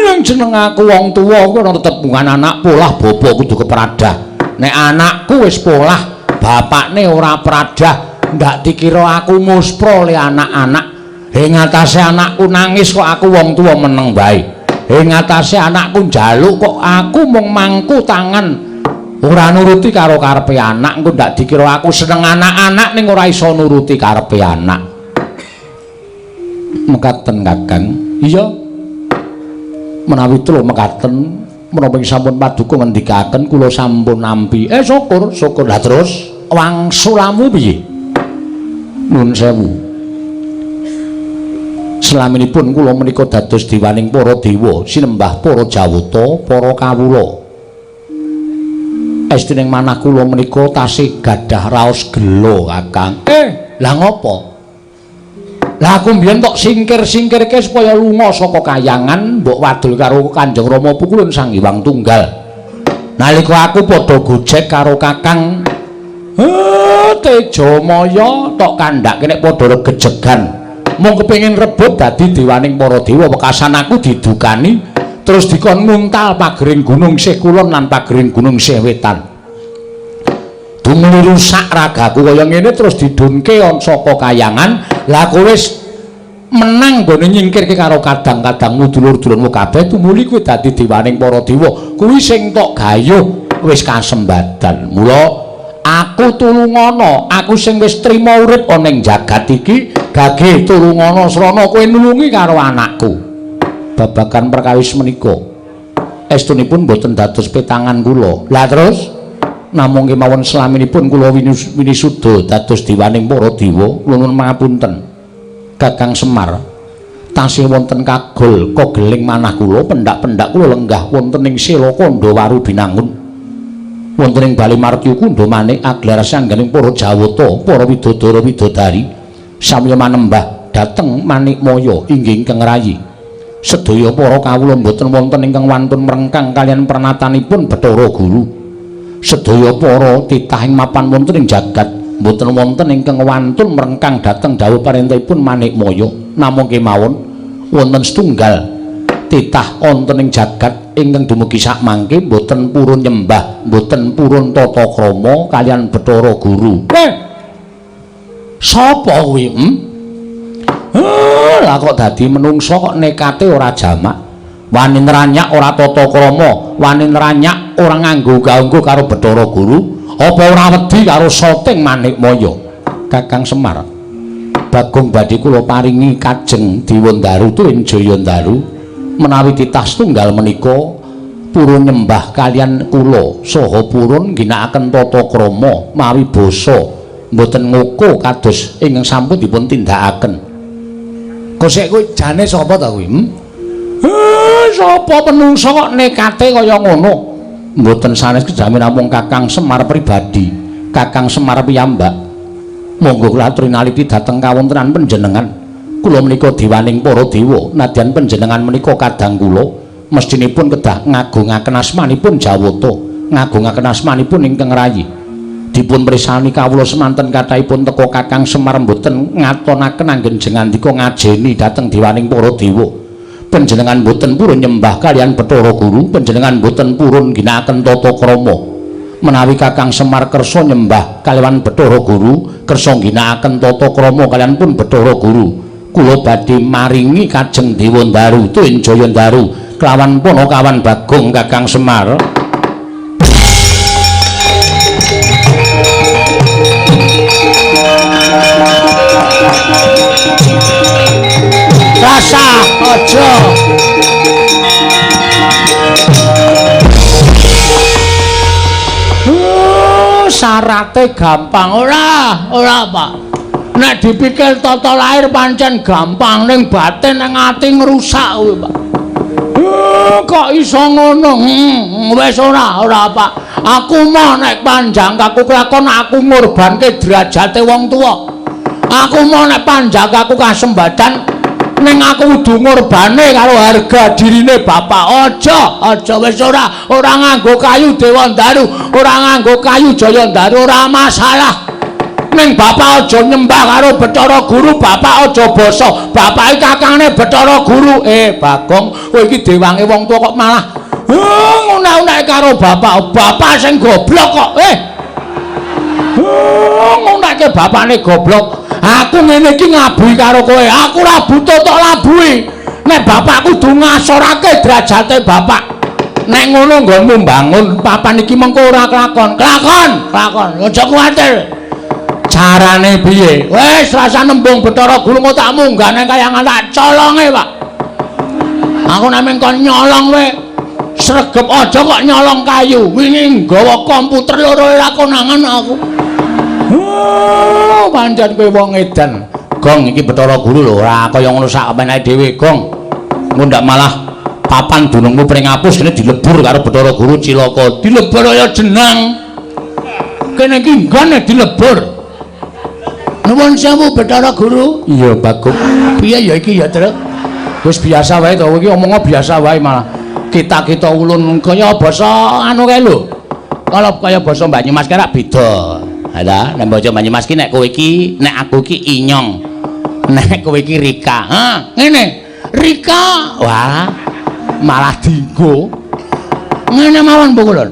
Yang jeneng aku wong tuwa kuwi ana tepungan anak polah bapa kudu kepradah. Nek anakku wis polah, bapakne ora pradah, ndak dikira aku muspra le anak-anak. Ing atase anakku nangis kok aku wong tuwa meneng bae. Ing atase anakku njaluk kok aku mung mangku tangan ora nuruti karo karepe anak, engko ndak dikira aku seneng anak-anak ning ora iso nuruti karepe anak. Mekaten Kakang. Iya. Menawi telu mekaten menapa sampun paduka ngendikaken kula sampun nampi. Syukur, syukur. Lah terus wangsulamu piye? Nuwun sewu. Selaminipun kula menika dados diwaning para dewa, sinembah para jawata, para kawula. Estining manah kula menika tasih gadah raos gela, Kakang. Lah ngopo? Lah aku mbiyen tok singkir-singkirke supaya lunga saka kayangan, mbok wadul karo Kanjeng Rama Pukulun Sang Hyang Tunggal. Nalika aku padha gojek karo Kakang Tejamaya tok kandhake nek padha regejegan. Mung kepengin rebut dadi dewaning para dewa, wekasan aku didukani terus dikon nguntal pagering gunung sih kulon lan pagering gunung sih wetan. Dumuli rusak ragaku kaya ngene terus didunke saka kayangan. Lah kowe wis menang nggone nyingkirke karo kadang-kadangmu dulur-dulurmu kabeh, tumuli kowe dadi dewaning para dewa. Kuwi sing tok gayuh wis kasembadan. Mula aku tulungana, aku sing wis trima urip ana ing jagat iki, gage tulungana srana kowe nulungi karo anakku. Babagan perkawis menika estunipun boten dados petangan kula. Lah terus namung kemawon selaminipun kula winisuda dados dewaning para dewa, nuwun pangapunten Kakang Semar, tasih wonten kagol kogeling manah kula, pendak-pendak kula lenggah wonten ing Sela Kandha Binangun, wonten ing Bali Martya Kundha manik aglar sangganing para jawata, para widodara widodari samya manembah dhateng Manikmaya inggih ingkang rayi. Sedaya para kawula mboten wonten ingkang wantun mrengkang kaliyan pernatanipun Bathara Guru. Sedaya para titah ing mapan wonten ing jagat mboten wonten ingkang wantun mrengkang dhateng dawuh parentahipun Manikmaya. Namung kemawon wonten setunggal titah wonten ing jagat ingkang dumugi sakmangke mboten purun nyembah, mboten purun tata krama kaliyan Bathara Guru. Sapa kuwi? Lah kok dadi menungsa kok nekate ora jamak, wani nranyak ora tata krama, wani nranyak ora nganggo gaunggo karo Bathara Guru, apa ora wedi karo soting Manikmaya? Kakang Semar, Bagong badhe kula paringi kajeng Dewandaru tuwin Jayandaru menawi titah setunggal menika purun nyembah kaliyan kula saha purun ngginakaken tata krama mawi basa mboten ngoko kados ingkang sampun dipun tindakaken. Kosek kuwi jane sapa ta kuwi? Sapa menungsa kok nekate kaya ngono? Mboten sanes kejamen namung Kakang Semar pribadi, Kakang Semar piyambak. Monggo kula aturi naliti dhateng kawontenan panjenengan. Kula menika dewaning para dewa, nadyan panjenengan menika kadang kula mestinipun kedah ngagungaken asmanipun Jawata, ngagungaken asmanipun ingkang rayi. Dipun pirsani kawula semanten kathahipun teka Kakang Semar mboten ngatonaken anggen jengandika ngajeni dhateng dewaning para dewa. Panjenengan mboten purun nyembah kaliyan Bathara Guru, panjenengan mboten purun ngginakaken tata krama. Menawi Kakang Semar kersa nyembah kaliyan Bathara Guru, kersa ngginakaken tata krama kaliyan pun Bathara Guru, kula badhe maringi kajeng Dewandaru tuwin Jayandaru kelawan Panakawan Bagong Kakang Semar. Rasa aja. Syarate gampang ora? Ora, Pak. Nek dipikir tata lahir pancen gampang, ning batin nang ati ngrusak kuwi, Pak. Kok iso ngono? Wis ora, ora, Pak. Aku mau nek panjangkaku kelakon aku ngorbanke derajate wong tuwa. Aku mau nek panjangkaku kasembadan ning aku kudu ngorbane karo harga dirine bapak. Aja, aja wis ora nganggo kayu Dewandaru, ora nganggo kayu Jayandaru, ora masalah. Ning bapak aja nyembah karo Bathara Guru, bapak aja basa. Bapak iki kakangne Bathara Guru. Bagong, kowe iki dewange wong tuwa kok malah ngunek-unek karo bapak. Bapak sing goblok kok. Ngunekke bapakne goblok. Aku ngene iki ngabuhi karo kowe. Aku ora butuh tok labuhi. Nek bapak kudu ngasorake derajate bapak. Nek ngono nggonmu mbangun papan iki mengko ora kelakon. Kelakon, kelakon. Aja kuwatir. Carane piye? Wis rasa nembung Bathara Guru engko tak munggah nang kayangan tak colonge, Pak. Aku nek mung kon nyolong wae. Sregep aja kok nyolong kayu. Wingi nggawa komputer loro ora konangan aku. Oh, pancen kowe wong edan. Gong iki Bathara Guru lho ora kaya ngono sak meneh dhewe, Gong. Engko ndak malah papan dunungmu pring apus kene dilebur karo Bathara Guru cilaka. Dilebur kaya jenang. Kene iki nggone dilebur. Nuwun sewu Bathara Guru. Iya, Bagong. Piye ya iki ya, Truk? Wis biasa wae to, iki omongnya biasa wae malah. Kita-kita ulun kaya basa anu kae lho. Kalau kaya basa Banyumas kae rak beda. Ha nek basa Banyumas ki nek kowe iki, nek aku iki inyong. Nek kowe iki Rika. Ha, ngene. Rika. Wah, malah dienggo. Ngene mawon pukulun.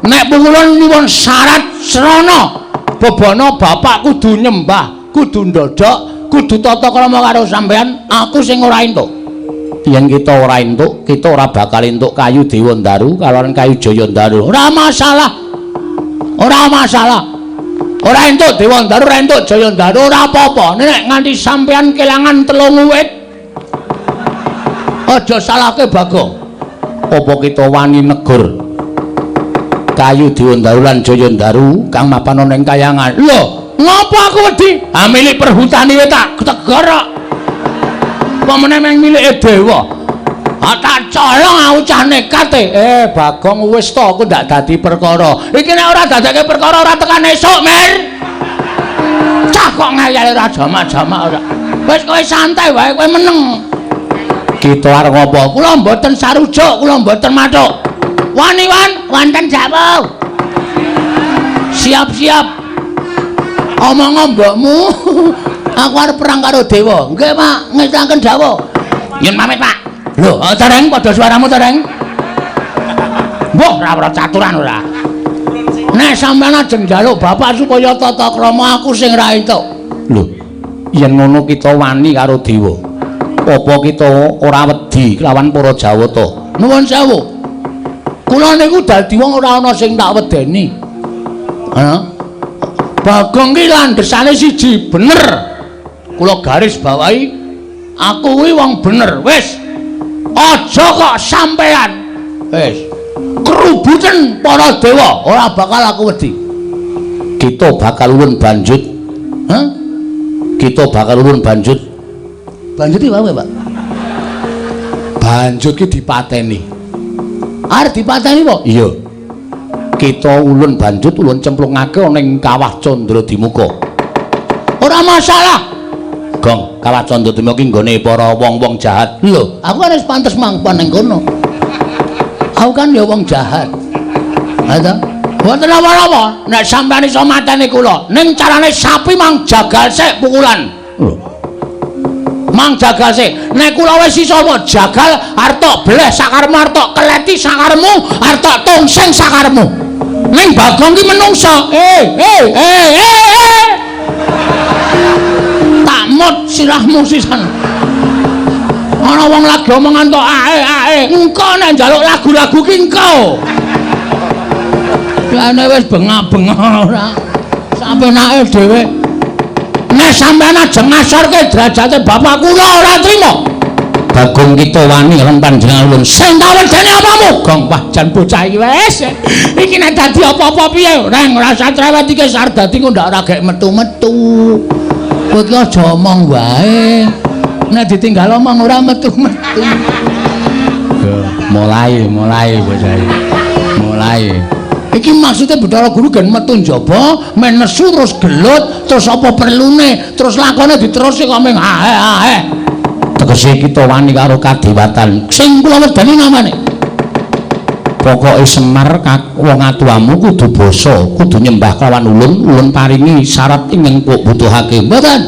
Nek pukulun nyuwun syarat srana bebana bapak kudu nyembah, kudu ndodhok, kudu tata krama karo sampean, aku sing ora entuk. Yen kita ora entuk, kita ora bakal entuk kayu Dewandaru kalawan kayu Jayandaru. Ora masalah. Ora masalah. Ora entuk Dewandaru, ora entuk Jayandaru, ora apa-apa. Nek nganti sampean kelangan 3 wit, aja salahke Bagong. Apa kita wani negur kayu Dewandaru lan Jayandaru kang mapan ana ing kayangan? Lho, ngopo aku wedi? Ha milik perhutani wae tak tegur kok. Apa meneh meng milike dewa? Ha tak colong aku cah nekat e. Bagong wis to aku ndak dadi perkara. Iki nek ora dadekke perkara ora tekan esuk, Mir. Cah kok ngeyel ora jamak-jamak ora. Wis kowe santai wae, kowe meneng. Kita arep ngopo? Kula mboten sarujuk, kula mboten mathuk. Wani wan, wonten jawab. Siap-siap. Omong mbokmu. Aku arep perang karo dewa. Nggih, Pak, ngestaken dawuh. Nyun pamit, Pak. Lho, tereng padha suaramu tereng. Mbah, ora ora caturan ora. Nek sampeyan ajeng njaluk bapak supaya tata krama aku sing ra entuk. Lho, yen ngono kita wani karo dewa. Apa kita ora wedi kelawan para Jawata? Nuwun sewu. Kula niku dadi wong ora ana sing tak wedeni. Ha? Bagong ki landhesane siji, bener. Kula garis bawahi aku kuwi wong bener. Wis. Aja kok sampean. Wis. Kerubuten para dewa ora bakal aku wedi. Kita bakal ulun banjut. Hah? Kita bakal ulun banjut. Banjut iki apa, Pak? Banjut ki dipateni. Arep dipateni apa? Iya. Kita ulun banjut ulun cemplungake ana ing Kawah Candradimuka. Ora masalah. Gong, Kawah Candradimuka ki nggone para wong-wong jahat. Lho, aku kan wis pantes mangkon ning kono. Aku kan ya wong jahat. Ha ta? Mboten apa-apa, nek sampeyan iso mateni kula, ning carane sapi mang jagal sik pukulan. Lho. Mang jagal sik. Nek kula wis iso kok jagal arep tok bleh sakaremu, arep tok keleti sakaremu, arep tok tongseng sakaremu. Ning Bagong ki menungso. Tak mut sirahmu sisan. Ana wong lagi omongan tok ae ae. Engko nek njaluk lagu-lagu ki engko. Lane wis bengak-bengok ora. Sampenake dhewe. Nek sampean ajeng ngasorke derajate bapak kula ora trima. Bagong kita wani lan panjenengan ulun. Sing tak wedeni apamu? Gong, wah jan bocah iki wis. Iki nek dadi apa-apa piye? Reng ora usah cerewet iki arep dadi kok ndak ora gek metu-metu. Kowe iki aja omong wae. Nek ditinggal omong ora metu-metu. Mulai bocah iki. Mulai. Iki maksude Bathara Guru gen metu njaba, men nesu terus gelut, terus apa perlune, terus lakone diteruske kok ming ae-ae. Tegese kita wani karo kadewatan. Sing kula wedani namane. Pokoke Semar wong atuwamu kudu basa, kudu nyembah kelawan ulun, ulun paringi syarat ingkang kok butuhake. Mboten.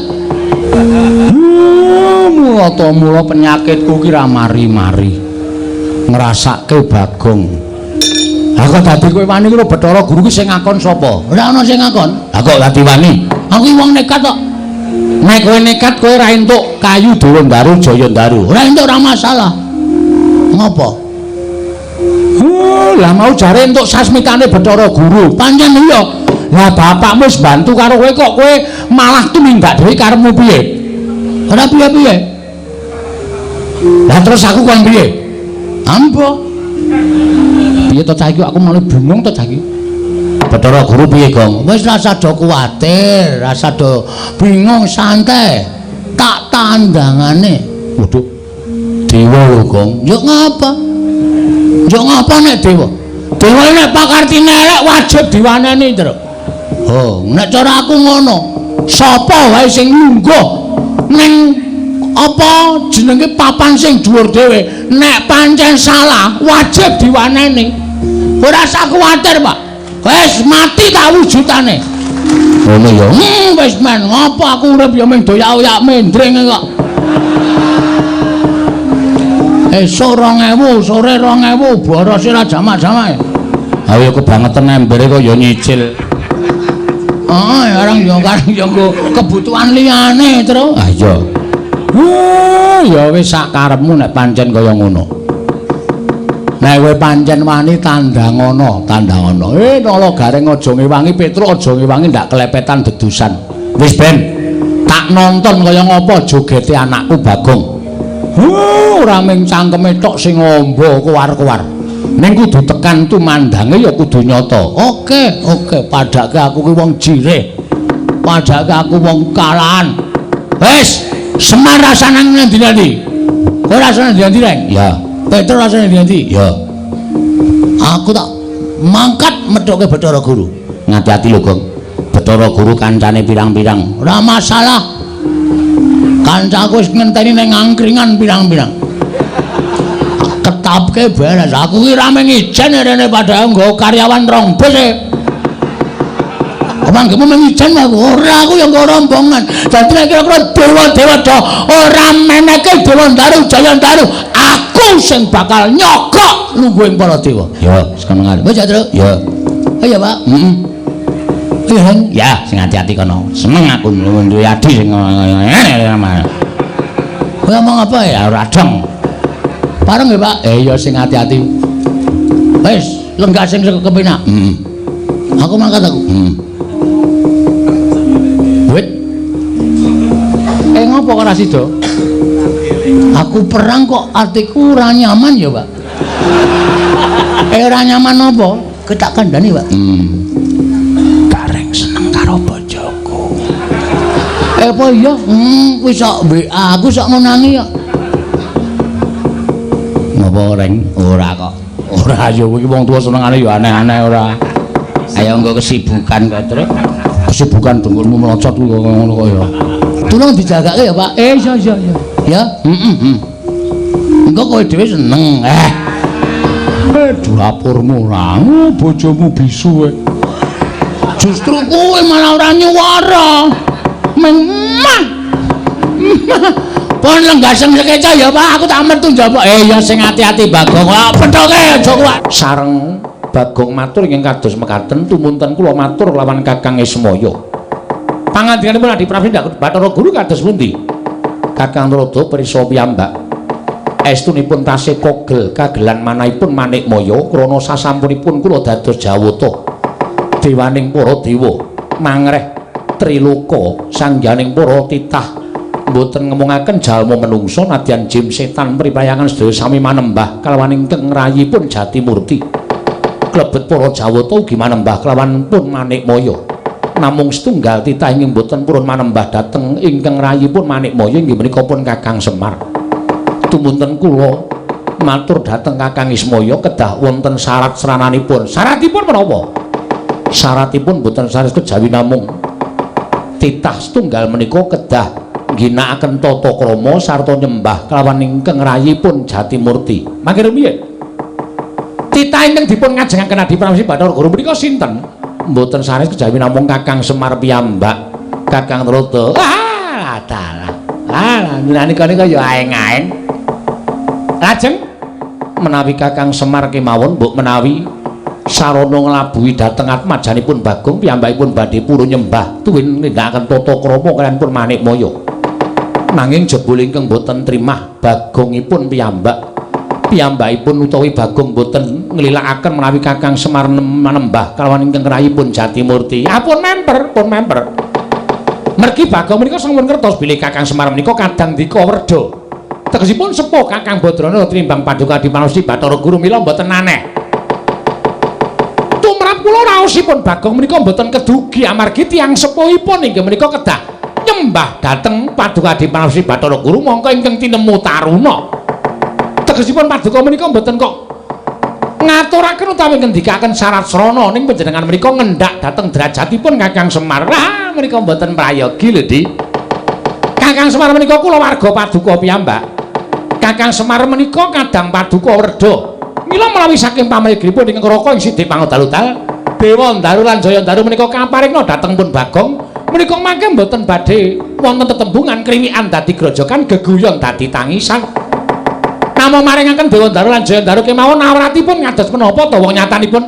Mula ta mula penyakitku ki ra mari-mari. Ngrasake Bagong. Lah kok dadi kowe wani karo Bathara Guru ki sing ngakon sapa? Ora ana sing ngakon. Lah kok dadi wani? Aku ki wong nekat kok. Nek kowe nekat kowe ora entuk kayu Dewandaru Jayandaru. Ora entuk ora masalah. Ngopo? Lah mau jare entuk sasmitane Bathara Guru. Pancen iya. Lah bapakmu wis bantu karo kowe kok kowe malah tumindak dhewe karepmu piye? Ora piye-piye. Lah terus aku kon piye? Ambo. Piye to cah iki aku malah bingung to cah iki. Bathara Guru piye, Gong? Wis rasa do kuwatir, rasa do bingung, santai. Tak tandangane. Waduh. Dewa lho, Gong. Yo ngapa? Yo ngapa nek dewa? Dewa nek pakartine elek wajib diwaneni, Truk. Oh, nek cara aku ngono. Sapa wae sing lungguh ning apa jenenge papan sing dhuwur dhewe, nek pancen salah wajib diwaneni. Ora usah kuwatir, Pak. Wis mati tak wujudane. Ngono ya. Wis men, ngopo aku urip ya mung doyak-oyak mendring kok. Esuk 2000, sore 2000, borose ra jamak-jamak. Ha ya kebangetan embere kok ya nyicil. Oh, orang yo kareng yo nggo kebutuhan liyane, Tru. Ah iya. Ya wis sak karepmu nek pancen kaya ngono. Nek kowe pancen wani tandhangono, tandhangono. Nala Gareng aja ngewangi Petruk, aja ngewangi ndak kelepetan dedusan. Wis ben tak nonton kaya ngapa jogete anakku Bagong. Ora mung cangkeme tok sing amba kowar-kowar. Ning kudu tekan tumandange ya kudu nyata. Oke, oke, padake aku ki wong jirih. Padake aku wong kalahan. Wis, Semar rasane nang ndi-ndi? Kowe rasane ndi-ndi, Reng? Ya. Petruk rasane ndi-ndi? Ya. Aku tak mangkat methuke Bathara Guru. Ngati-ati lho, Gong. Bathara Guru kancane pirang-pirang. Ora masalah. Kancaku wis ngenteni ning angkringan pirang-pirang. Ketapke beres. Aku ki ra mung ijen rene padahal nggo karyawan rong bus e. Omangmu mung ijen aku. Ora, aku ya nggo rombongan. Dadi nek kira-kira dewa-dewa do ora meneke Dewandaru Jayandaru, aku sing bakal nyogok lungguhing para dewa. Ya, sekono ngarep. Wis ya, Truk. Ya. Iya, Pak. Heeh. Iya, Heng. Ya, sing ati-ati kono. Seneng aku duwe adi sing ngene. Kowe ngomong apa ya? Ora dong. Pareng nggih, Pak? Ya sing ati-ati. Wis, lenggah sing kepenak. Heeh. Aku mangkat aku. Heeh. Wit. Ngopo kok ora sida? Aku perang kok atiku ora nyaman ya, Pak. Ora nyaman apa? Ketak kandhani, Pak. Gareng seneng karo bojoku. Apa iya? Kuwi sok WA aku sok ngonangi kok. Ngopo, Reng? Ora kok. Ora ya kuwi wong tuwa senengane ya aneh-aneh ora. Ayo nggo kesibukan kok, Truk. Kesibukan dengkulmu melocot kuwi kok ngono kok ya. Tulung dijagake ya, Pak. Iya iya iya. Ya. Heeh. Engko kowe dhewe seneng. Dapurmu ora, bojomu bisu kowe. Justru kowe malah ora nyuwara. Memang. Pon lenggah sing sekeca ya, Pak. Aku tak metu njaba. Ya sing ati-ati Bagong. Pethoke aja kuwi. Sareng Bagong matur ingkang kados mekaten tumunten kula matur lawan Kakang Ismaya. Pangandikanipun Adi Prabu Bathara Guru kados pundi? Kakang Narada prisa piyambak. Estunipun tasih kogel kagelan manahipun Manikmaya krana sasampunipun kula dados jawata dewaning para dewa mangreh triloka sangganing para titah mboten ngemungaken jalma menungsa nadyan jim setan pripayangan sedaya sami manembah kalawan ingkang rayipun Jatimurti. Klebet para jawata ugi manembah kelawan pun Manikmaya. Namung setunggal titah ingkang mboten purun manembah dhateng ingkang rayipun Manikmaya inggih menika pun Kakang Semar. Tumunten kula matur dhateng Kakang Ismaya kedah wonten syarat srananipun. Syaratipun menapa? Syaratipun boten sanes kejawi namung titah setunggal menika kedah ngginakaken tata krama sarta nyembah kelawan ingkang rayipun Jatimurti. Mangke rumiyin titah ingkang dipun ngajengaken Adi Pramesti Bathara Guru menika sinten? Mboten sanes kejawi namung Kakang Semar piyambak, Kakang Trada. Ah, dalah. Ah, nika nika ya aeng-aeng. Lajeng menawi Kakang Semar kemawon mbok menawi sarana nglabuhi dhateng atmajanipun Bagong piyambakipun badhe purun nyembah tuwin nindakaken tata krama kaliyan pun Manikmaya. Nanging jebul ingkang boten trimah Bagongipun piyambak. Piyambakipun utawi Bagong boten nglilakaken menawi Kakang Semar manembah kalawan ingkang rayipun Jatimurti. Ah, pun memper, pun memper. Mergi Bagong menika sampun ngertos bilih Kakang Semar menika kadang dika werda. Tegesipun sepuh Kakang Badrana tinimbang Paduka Adipramesti Bathara Guru mila mboten aneh. Tumrap kula raosipun Bagong menika mboten kedugi amargi tiyang sepuhipun inggih menika kedah nyembah dhateng Paduka Adipramesti Bathara Guru mongko ingkang tinemu taruna. Tegesipun paduka menika mboten kok ngaturaken utawi ngendikaken syarat srana ning panjenengan menika ngendhak dhateng derajatipun Kakang Semar. Ah, menika mboten prayogi lho, Dik. Kakang Semar menika kulawarga paduka piyambak. Kakang Semar menika kadang paduka werda. Mila menawi saking pamrigipun ingkang Raka ing Sidik Pangodal-udal, Dewa Ndaru lan Jaya Ndaru menika kaparingna dhateng pun Bagong menika mangke mboten badhe wonten tetembungan kriwikan dadi grojogan geguyon dadi tangisan. Namung maringaken Dewa Ndaru lan Jaya Ndaru kemawon awratipun ngados menapa to wong nyatanipun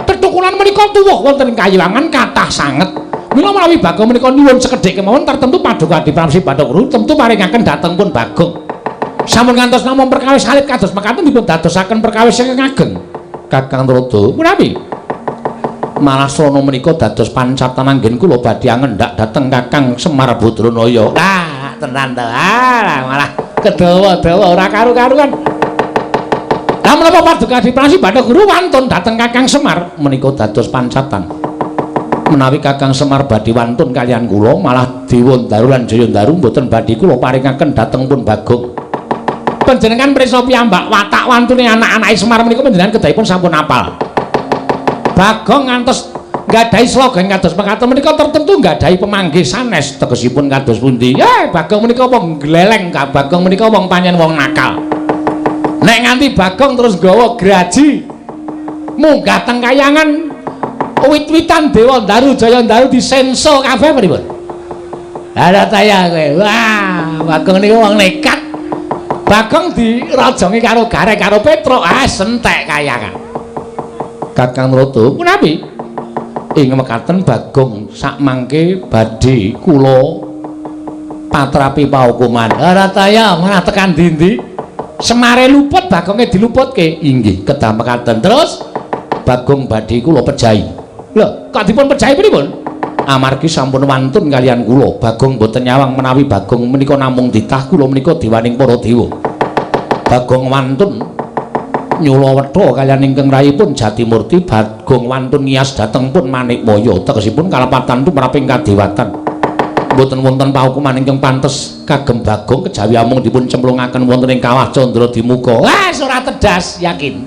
tetukulan menika tuwuh wonten ing kayiwangan kathah sanget. Mila menawi Bagong menika nyuwun sekedhik kemawon tertentu Paduka Adipramesti Bathara Guru tentu paringaken dhateng pun Bagong. Sampun ngantos namung perkawis alit kados mekaten dipun dadosaken perkawis ingkang ageng. Kakang Trada, menawi malah srana menika dados pancatan anggen kula badhe angendhak dhateng Kakang Semar Badranaya. Ah, tenan to. Ah, malah kedawa-dawa ora karu-karuan. Lah menapa Paduka Adipramesti Bathara Guru wantun dhateng Kakang Semar menika dados pancatan. Menawi Kakang Semar badhe wantun kaliyan kula malah Dewa Ndaru lan Jaya Ndaru mboten badhe kula paringaken dhateng pun Bagong. Panjenengan prisa piyambak watak wantune anak-anake Semar menika panjenengan kedahipun sampun apal. Bagong ngantos nggadahi slogan kados mekaten menika tertentu nggadahi pemanggih sanes tegesipun kados pundi? Bagong menika wong gleleng, Bagong menika wong pancen wong nakal. Nek nganti Bagong terus nggawa graji munggah teng kayangan wit-witan Dewa Ndaru Jaya Ndaru disenso kabeh pripun? Lah ta ya kowe. Wah, Bagong niku wong nekat. Bagong dirajongi karo Gareng karo Petruk, ah sentek kayangan. Kakang Trada, punapi? Ing mekaten Bagong sakmangke badhe kula patrapi paukuman. Ora ta ya, malah tekan dindi. Semare luput Bagonge diluputke. Inggih, kedah mekaten. Terus Bagong badhe kula pejahi. Lho, kok dipun pejahi pripun? Amargi sampun wantun kaliyan kula. Bagong mboten nyawang menawi Bagong menika namung ditah kula menika dewaning para dewa. Bagong wantun nyula wetha kaliyan ingkang rayipun Jatimurti. Bagong wantun ngiyas dhateng pun Manikmaya. Tegesipun kalepatan tumraping kadewatan. Mboten wonten paukuman ingkang pantes kagem Bagong kejawi amung dipun cemplungaken wonten ing kawah Candra Dimuka. Wah, ora tedas, yakin.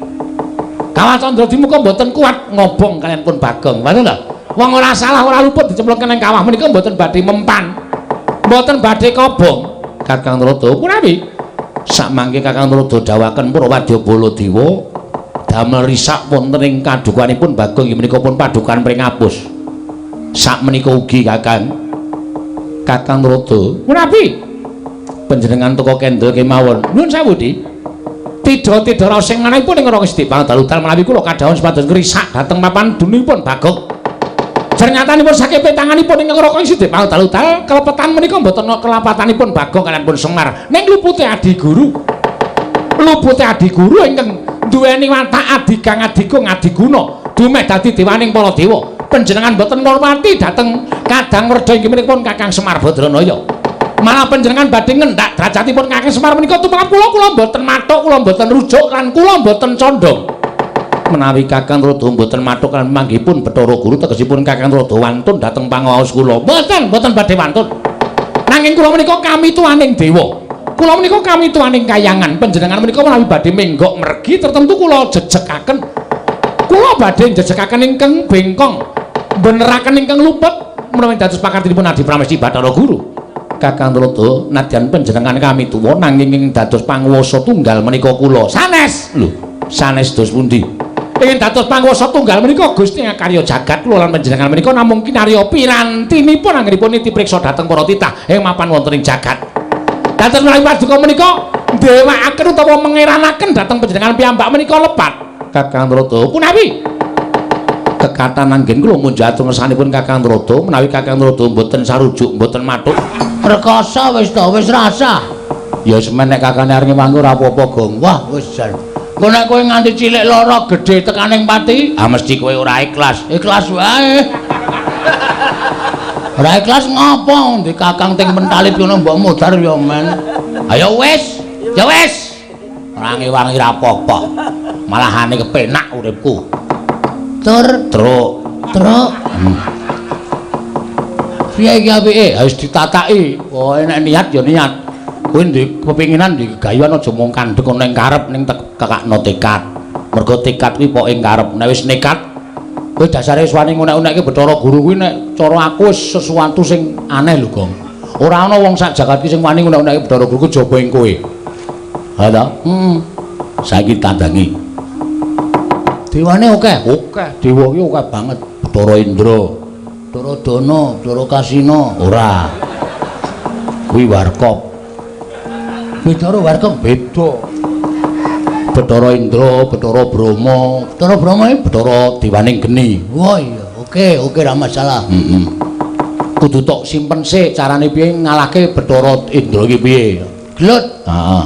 Kawah Candra Dimuka mboten kuat ngobong kaliyan pun Bagong. Ngoten lho. Wong ora salah ora luput dicemplungke ing kawah menika mboten badhe mempan. Mboten badhe kobong. Kakang Trada, punawi? Sakmangke Kakang Trada dawuhaken para wadya Baladewa damel risak wonten ing kadukanipun Bagong inggih menika pun padukan pringapus. Sakmenika ugi Kakang. Kakang Trada, punapi? Panjenengan teka kendel kemawon. Nuwun sewu, Dik. Tidha-tidha raos sing manahipun ing Raka Sidik Pangadal-udal menawi kula kadhawuhan supados ngrisak dhateng papan dununipun Bagong. Jernyatanipun saking petanganipun ing Raka Sidik Pangadal-udal kelepetan menika mboten kelapatanipun Bagong kaliyan pun Semar. Ning lupute adi guru. Lupute adi guru ingkang duweni watak adigang adigung adiguna dumeh dadi dewaning para dewa. Panjenengan mboten ngurmati dhateng kadang werda inggih menika pun Kakang Semar Badranaya. Malah panjenengan badhe ngendhak derajatipun Kakang Semar menika tumrap kula, kula mboten mathuk, kula mboten rujuk lan kula mboten condong. Menawi Kakang Trada mboten mathuk lan manggihipun Bathara Guru tegesipun Kakang Trada wantun dhateng pangaos kula. Mboten, mboten badhe wantun. Nanging kula menika kami tuaning dewa. Kula menika kami tuaning kayangan. Panjenengan menika menawi badhe menggok mergi tertentu kula jejekaken. Kula Kula badhe njejekaken ingkang bengkong, beneraken ingkang luput menawi dados pakartinipun Adi Pramesti Bathara Guru. Kakang Tuladha, nadyan panjenengan kami tuwa nanging ing dados panguwasa tunggal menika kula sanes. Lho, sanes dos pundi? Ingkang dados panguwasa tunggal menika Gusti ngakarya jagat kula lan panjenengan menika namung kinarya pirantinipun anggenipun niti priksa dhateng para titah ing mapan wonten ing jagat. Dados menawi paduka menika ndewakaken utawa mengeranaken dhateng panjenengan piyambak menika lepat. Kakang Tuladha, punawi kekatan anggen kula munjatur ngersanipun Kakang Tuladha, menawi Kakang Tuladha mboten sarujuk, mboten mathuk. Rekoso wis to, wis rasah. Ya semen nek kakane arep ngewangi ora apa-apa, Gong. Wah, wis jan. Engko nek kowe nganti cilik lara gedhe tekaning pati, ah mesti kowe ora ikhlas. Ikhlas wae. Ora ikhlas ngopo? Ndi kakang ting mentalit ngono mbok modar ya men. Ayo wis, ya wis. Ora ngewangi ora apa-apa. Malahane kepenak uripku. Tur truk, truk. Piye iki apike? Harus ditataki. Pokoke nek niat ya niat. Kowe ndek kepinginan ndek gayuhan aja mung kandhek ana ing karep ning kekakno tekad. Mergo tekad kuwi pokoke ing karep. Nek wis nekat, kowe dasare wis wani ngunek-unekke Bathara Guru kuwi nek cara aku wis sesuatu sing aneh lho, Gong. Ora ana wong sak jagat ki sing wani ngunek-unekke Bathara Guru kejaba ing kowe. Ha ta? Heeh. Saiki tandangi. Dewane akeh. Akeh, dewa ki akeh banget. Bathara Indra, Bathara Dana, Bathara Kasina. Ora. Kuwi warkop. Bathara warkop beda. Bathara Indra, Bathara Brahma, Bathara Brahma iki Bathara dewaning geni. Wah iya, oke, oke ra masalah. Heeh. Kudu tok simpen sik carane piye ngalahke Bathara Indra iki piye. Gelut. Heeh.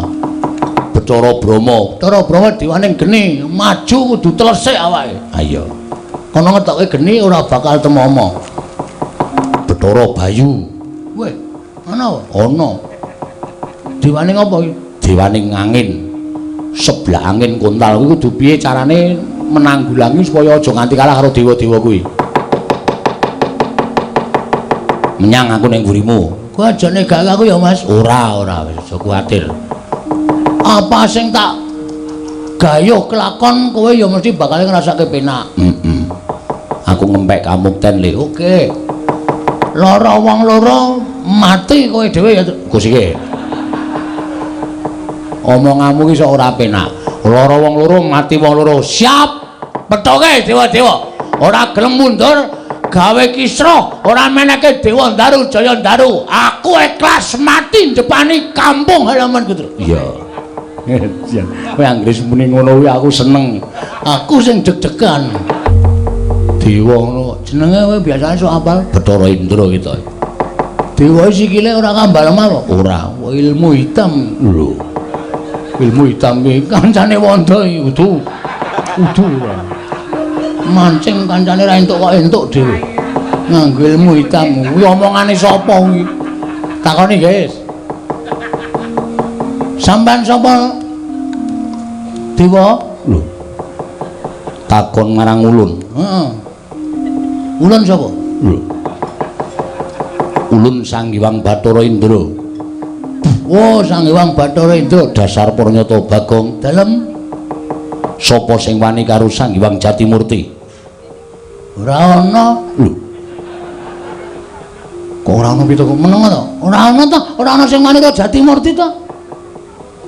Bathara Brahma, Bathara Brahma dewaning geni, maju kudu telesik awake. Ha iya. Kono ngetoke geni ora bakal temomo. Bathara Bayu. Weh, ana? Ana. Dewaning apa iki? Dewaning angin. Sebelah angin kontal kuwi kudu piye carane menanggulangi supaya aja nganti kalah karo dewa-dewa kuwi. Menyang aku ning mburimu. Kowe aja negak aku ya, Mas. Ora, ora wis aja kuwatir. Apa sing tak gayuh kelakon kowe ya mesti bakal ngrasake penak. Heeh. Aku ngempek kamukten le. Oke. Lara wong loro mati kowe dhewe ya Kusike. Omonganmu ki sok ora penak. Lara wong loro mati wong loro. Siap. Pethoke dewa-dewa. Ora gelem mundur gawe kisruh, ora meneke Dewa Ndaru Jaya Ndaru. Aku ikhlas mati ndepani kampung halaman Putra. Iya. Kowe anggere muni ngono kuwi aku seneng. Aku sing deg-degan. Dewa ngono jenenge kowe biasane sok apal Bathara Indra kita. Dewa sikile ora kambal lemah kok. Ora, ilmu hitam. Lho. Ilmu hitam iki kancane wondo iki udu. Udu ora. Mancing kancane ra entuk kok entuk dhewe. Nganggo ilmu hitam. Kuwi omongane sapa kuwi? Takoni, guys. Sampean sapa? Dewa? Lho. Takon marang ulun. Heeh. Ulun sapa? Lho. Ulun Sang Hyang Bathara Indra. Oh, Sang Hyang Bathara Indra dasar pranyata Bagong. Dalem sapa sing wani karo Sang Hyang Jatimurti? Ora ana. Lho. Kok ora ana pitu kok meneng to? Ora ana to, ora ana sing wani karo Jatimurti to.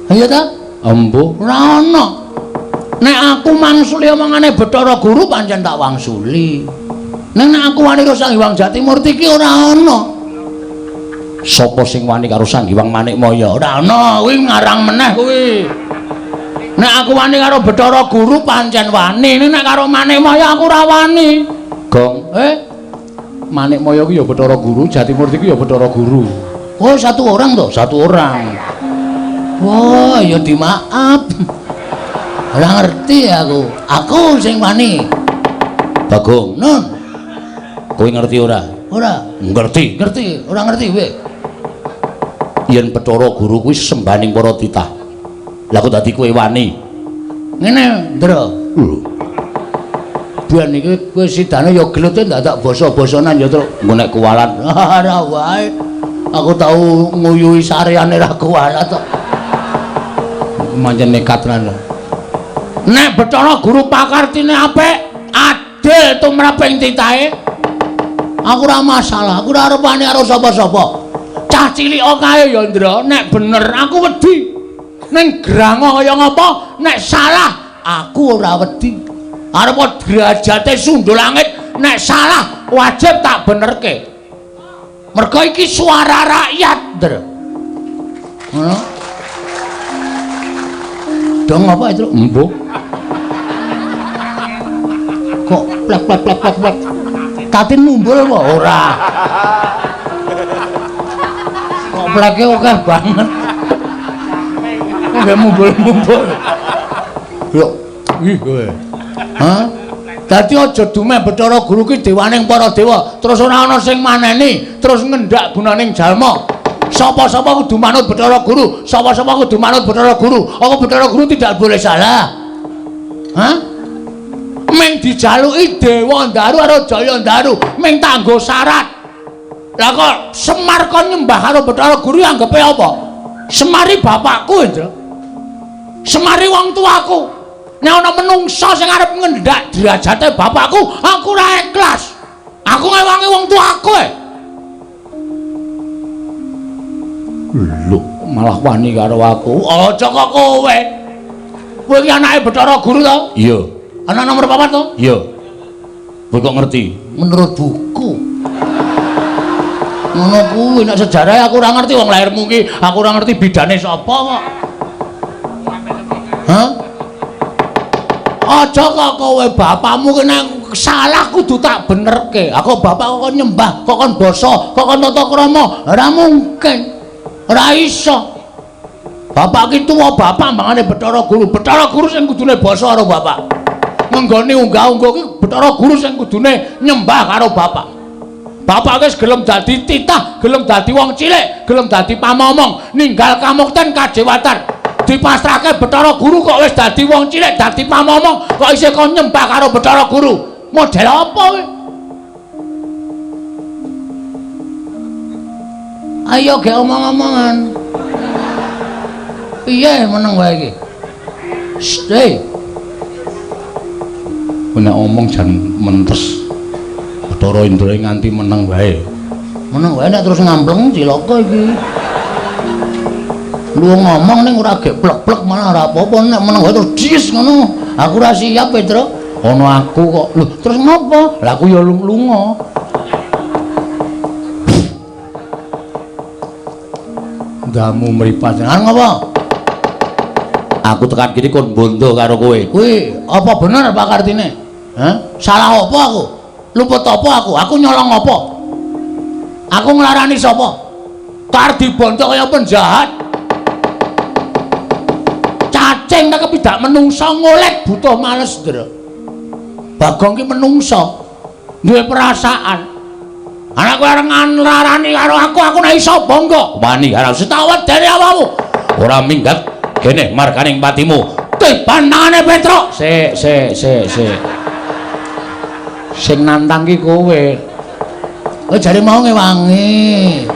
Iya ta? Embuh, ora ana. Nek aku mangsuli omongane Bathara Guru pancen tak wangsuli. Ning nek aku wani karo Sang Hyang Jatimurti ki ora ana. Sapa sing wani karo Sang Hyang Manikmaya? Ora ana, kuwi ngarang meneh kuwi. Nek aku wani karo Bathara Guru pancen wani, ning nek karo Manikmaya aku ora wani. Gong, Manikmaya ki ya Bathara Guru, Jatimurti ki ya Bathara Guru. Oh, satu orang to? Satu orang. Wah, ya dimaaf. Ora ngerti aku. Aku sing wani. Bagong, Nun. Kowe ngerti ora? Ora. Ngerti. Ngerti, ora ngerti kowe. Yen Bathara Guru kuwi sembahaning para titah. Lah kok dadi kowe wani? Ngene, Ndra. Lho. Ben iki kowe sidane ya gelute ndadak basa-basanan ya, Truk. Engko nek kuwalat ora wae. Aku tau nguyuhi sareane ra kuwalat kok. Mancen nekat tenan. Nek Bathara Guru pakartine apik, Adil tumraping titahe. Aku ora masalah, aku ora arep wani karo sapa-sapa. Cah cilik kae ya, Ndra, nek bener aku wedi. Ning grango kaya ngapa, nek salah aku ora wedi. Arep derajate sundul langit, nek salah wajib tak benerke. Mergo iki suara rakyat, Ndra. Ngono. Dong apa itu? Embuh. Kok plek plek plek plek plek. Tatin mumbul apa ora? Kok pleke akeh banget. Kok mumbul-mumbul. Yo, ih kowe. Hah? Dadi aja dumeh Bathara Guru ki dewaning para dewa, terus ora ana sing maneni, terus ngendak gunaning jalma. Sapa-sapa kudu manut Bathara Guru, sapa-sapa kudu manut Bathara Guru. Apa Bathara Guru tidak boleh salah? Hah? Ming dijaluki Dewa Ndaru karo Jaya Ndaru, ming tanggo syarat. Lah kok Semar kon nyembah karo Bathara Guru anggepe apa? Semari bapakku, Indra. Semari wong tuaku. Nek ana menungsa sing arep ngendak derajate bapakku, aku ora ikhlas. Aku ngewangi wong tuaku. Lho, malah wani karo aku. Aja kok kowe. Kowe iki anake Bathara Guru to? Iya. Anak nomor 4 to? Iya. Kowe kok ngerti? Menurut buku. Ngono kuwi nek sejarah aku ora ngerti wong lahirmu ki, aku ora ngerti bidane sapa kok. Hah? Aja kok kowe bapakmu ki nek salah kudu tak benerke. Aku bapak kok nyembah, kok kon basa, kok kon tata krama, ora mungkin. Ora iso. Bapak ki tuwa bapak mangane Bathara Guru. Bathara Guru sing kudune basa karo bapak. Ngenggone unggah-ungguh ki Bathara Guru sing kudune nyembah karo bapak. Bapak wis gelem dadi titah, gelem dadi wong cilik, gelem dadi pamomong, ninggal kamukten kajewatan. Dipasrahke Bathara Guru kok wis dadi wong cilik, dadi pamomong, kok isih kon nyembah karo Bathara Guru. Model apa kowe? Ayo gek omong-omongan. Piye meneng wae iki? Shh. Nek omong jan mentes. Bathara Indra nganti meneng wae. Meneng wae nek terus ngampleng cilaka iki. Lu ngomong ning ora gek plek-plek malah ora apa-apa, nek meneng wae terus dies ngono. Aku ora siap, Petro. Ana aku kok. Lho, terus ngopo? Lah aku ya lunga. Ndamu mripat. Arep ngopo? Aku tekan kene kon bondo karo kowe. Kuwi apa bener Pak Kartine? Hah? Salah apa aku? Luput apa aku? Aku nyolong apa? Aku nglarani sapa? Kar dibondo kaya penjahat. Cacing nek kepidak menungsa ngolek butuh males, Ndra. Bagong ki menungsa duwe perasaan. Anak kowe arep nglarani karo aku, aku nek iso bangga. Wani karo sitawet dene awakmu. Ora minggat kene marganing patimu. Tiban tangane Petruk. Sik sik sik sik. Sing nantang ki kowe. Kowe jare mau ngewangi.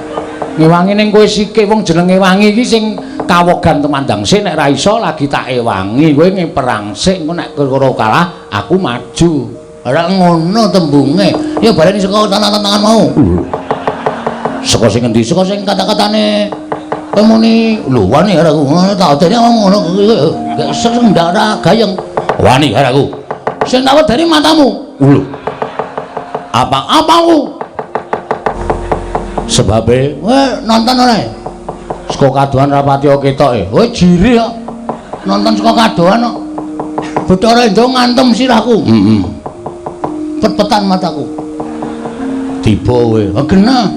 Ngewangi ning kowe sike wong jenenge wangi iki sing kawogan temandang sik nek ra iso lagi tak ewangi. Kowe ngeperang sik engko nek karo kalah aku maju. Ora ngono tembunge. Ya baleni saka tangan-tangan mau. Saka sing endi? Saka sing kata-katane kowe muni lho wani karo aku. Ngono tak odene ngomong ngono. Gak sing ndak ora gayeng. Wani karo aku. Sing tak wedeni matamu. Lho. Apa apaku? Sebabe kowe nonton ora? Saka kadohan rapati ketok e. Kowe jiri kok. Nonton saka kadohan kok. Bathara Indra ngantem sirahku. Heeh. Pet-petan mataku. Tiba kowe. Genah.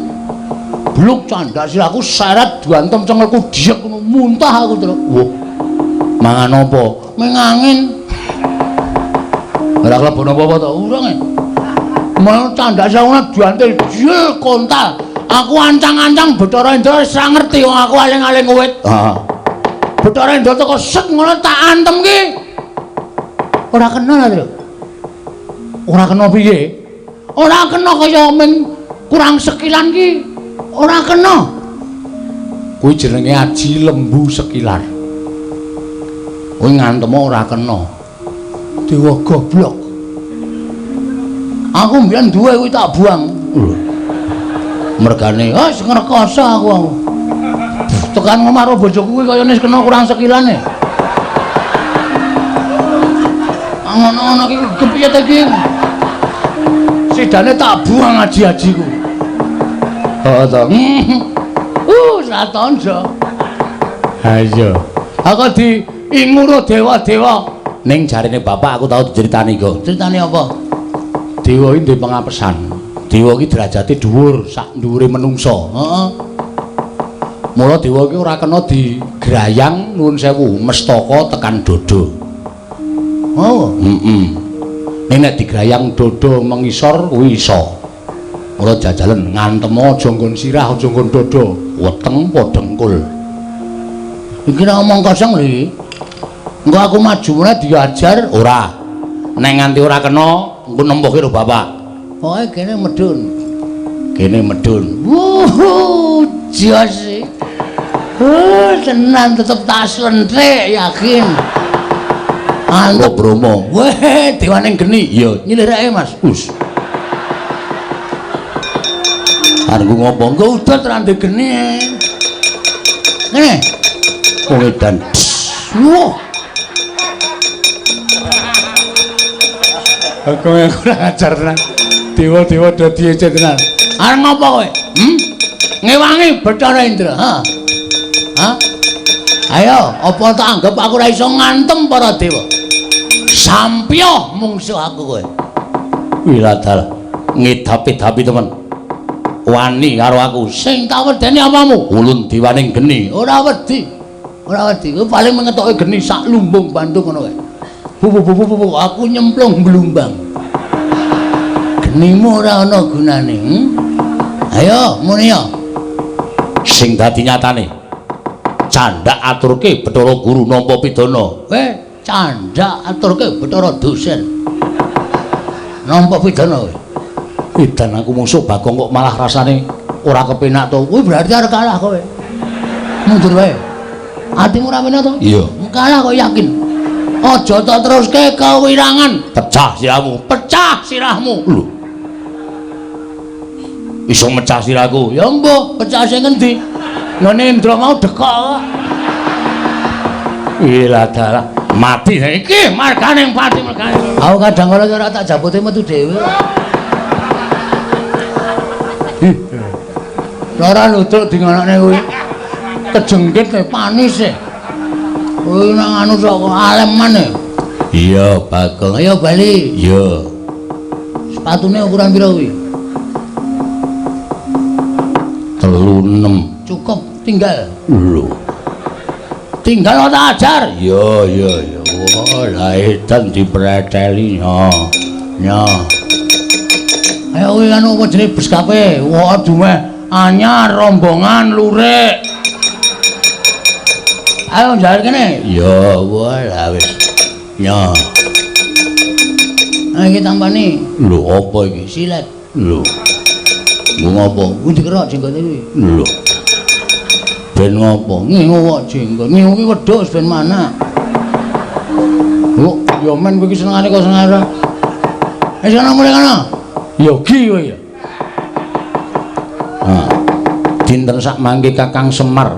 Bluk candak sirahku seret diantem cengelku diek ngono muntah aku terus. Wah. Mangan apa? Mengangin. Ora klebon apa-apa to? Urung e. Mau candak sirahku diantil jel kontal. Aku ancang-ancang Bathara Indra wis ora ngerti wong aku aling-aling wit. Heeh. Bathara Indra teko set ngono tak antem ki. Ora kena lho. Ora kena piye? Ora kena kaya ming kurang sekilan ki. Ora kena. Kuwi jenenge aji lembu sekilar. Kuwi ngantem ora kena. Dewa goblok. Aku mbiyen duwe kuwi tak buang. Lho. Mergane, wis ngrekoso aku. Tekan omah karo bojoku kuwi kayane wis kena kurang sekilane. Ngono-ngono iki kepiye ta iki? Sidane tak buang aji-ajiku. Heeh to. Satonjo. Ha iya. Aku diinguro dewa-dewa. Ning jarene bapak aku tau diceritani kok. Critane apa? Dewa iki duwe pangapesan. Dewa iki derajate dhuwur sak dhuwure menungsa. Heeh. Mula dewa iki ora kena digrayang nuwun sewu mestaka tekan dodo. Oh. Heeh. Ning nek digrayang dodo mengisor kuwi iso. Mula jajalen ngantem aja nggon sirah aja nggon dodo, weteng apa dengkul. Iki ora omong kosong lho iki. Engko aku maju meneh diajar ora. Nek nganti ora kena engko nempuhke karo bapak. Pokoke kene medun. Kene medun. Wuh, jos. Tenan tetep tak slenthik yakin. Antep Bromo. Weh, dewane geni. Iya, nyilirake Mas. Us. Arep ngopo? Engko udut ra ndek geni. Ngene. Wong edan. Wuh. Aku kurang ajar tenan. Dewa-dewa do diece tenan. Arep ngopo kowe? Ngewangi Bathara Indra, ha? Ha? Ayo, apa tak anggap aku ora iso ngantem para dewa? Sampyo mungsuh aku kowe. Wiladal ngedapi-dapi temen. Wani karo aku. Sing tak wedeni apamu? Ulun diwaning geni. Ora wedi. Ora wedi. Kowe paling mengetoke geni sak lumbung Bandung ngono kae. Bu bu bu bu aku nyemplung blumbang. Genimu ora ana gunane. Ayo muni ya. Sing dadi nyatane. Candhak aturke Bathara Guru nampa pidana. Weh, candhak aturke Bathara dosen. Nampa pidana kowe. Edan aku mungsuh Bagong kok malah rasane ora kepenak to. Kuwi berarti arep kalah kowe. Mundur wae. Atimu ora penak to? Iya. Kalah kok yakin. Aja tok teruske kewirangan. Pecah sirahmu. Pecah sirahmu. Lho. Iso mecah sirahku. Ya mbuh, pecah sing ngendi? Ngene Indra mau dekok kok. Ilah dalah, mati iki marganing pati mergane. Aku kadang kala ora tak jabote metu dhewe. Ora nutuk di ngonokne kuwi. Kejengkit panis e. Kuwi nang anu sok aleman e. Iya, Bagong. Ayo bali. Iya. Sepatune ukuran pira kuwi? 36. Cukup, tinggal. Lho. Tinggal tak ajar. Iya, iya, iya. Wah, lah edan dipreteli ya. Ya. Ayo kuwi anu apa jenenge bus kape. Wah, dumeh anyar rombongan lurik. Ayo njaluk kene. Ya, wah lah wis. Ya. Nah, iki tampani. Lho, apa iki? Silet. Lho. Nggo ngopo? Kuwi dikerok jenggote kuwi. Lho. Ben ngopo? Ngingu kok jenggot. Ngingu ki wedhus ben mana. Lho, ya men kowe iki senengane kok seneng ora. Wis ana mulih kono. Yogi kowe ya. Ha. Dinten sak mangke Kakang Semar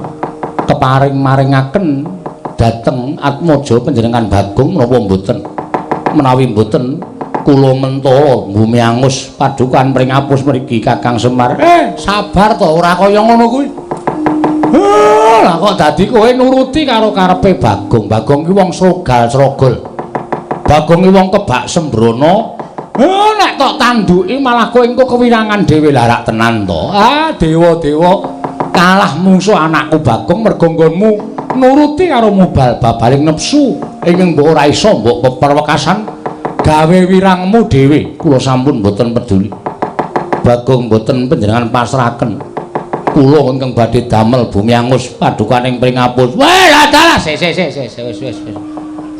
keparing maringaken dhateng Atmaja panjenengan Bagong menapa mboten? Menawi mboten kula mentala bumi angus padukan pringapus mriki Kakang Semar. Sabar to ora kaya ngono kuwi. Lah kok dadi kowe nuruti karo karepe Bagong. Bagong ki wong srogal-srogol. Bagong ki wong kebak sembrono. Nek tok tanduki malah kowe engko kewirangan dhewe lah rak tenan to. Ah, dewa-dewa kalah mungsuh anakku Bagong mergo nggonmu nuruti karo mubal babaling nepsu ingkang mbok ora iso mbok peperwekasan gawe wirangmu dhewe. Kula sampun mboten peduli. Bagong mboten panjenengan pasrahaken. Kula ingkang badhe damel bumi angus padukaning pringapus. Weh, lah dalah sik sik sik sik wis wis wis.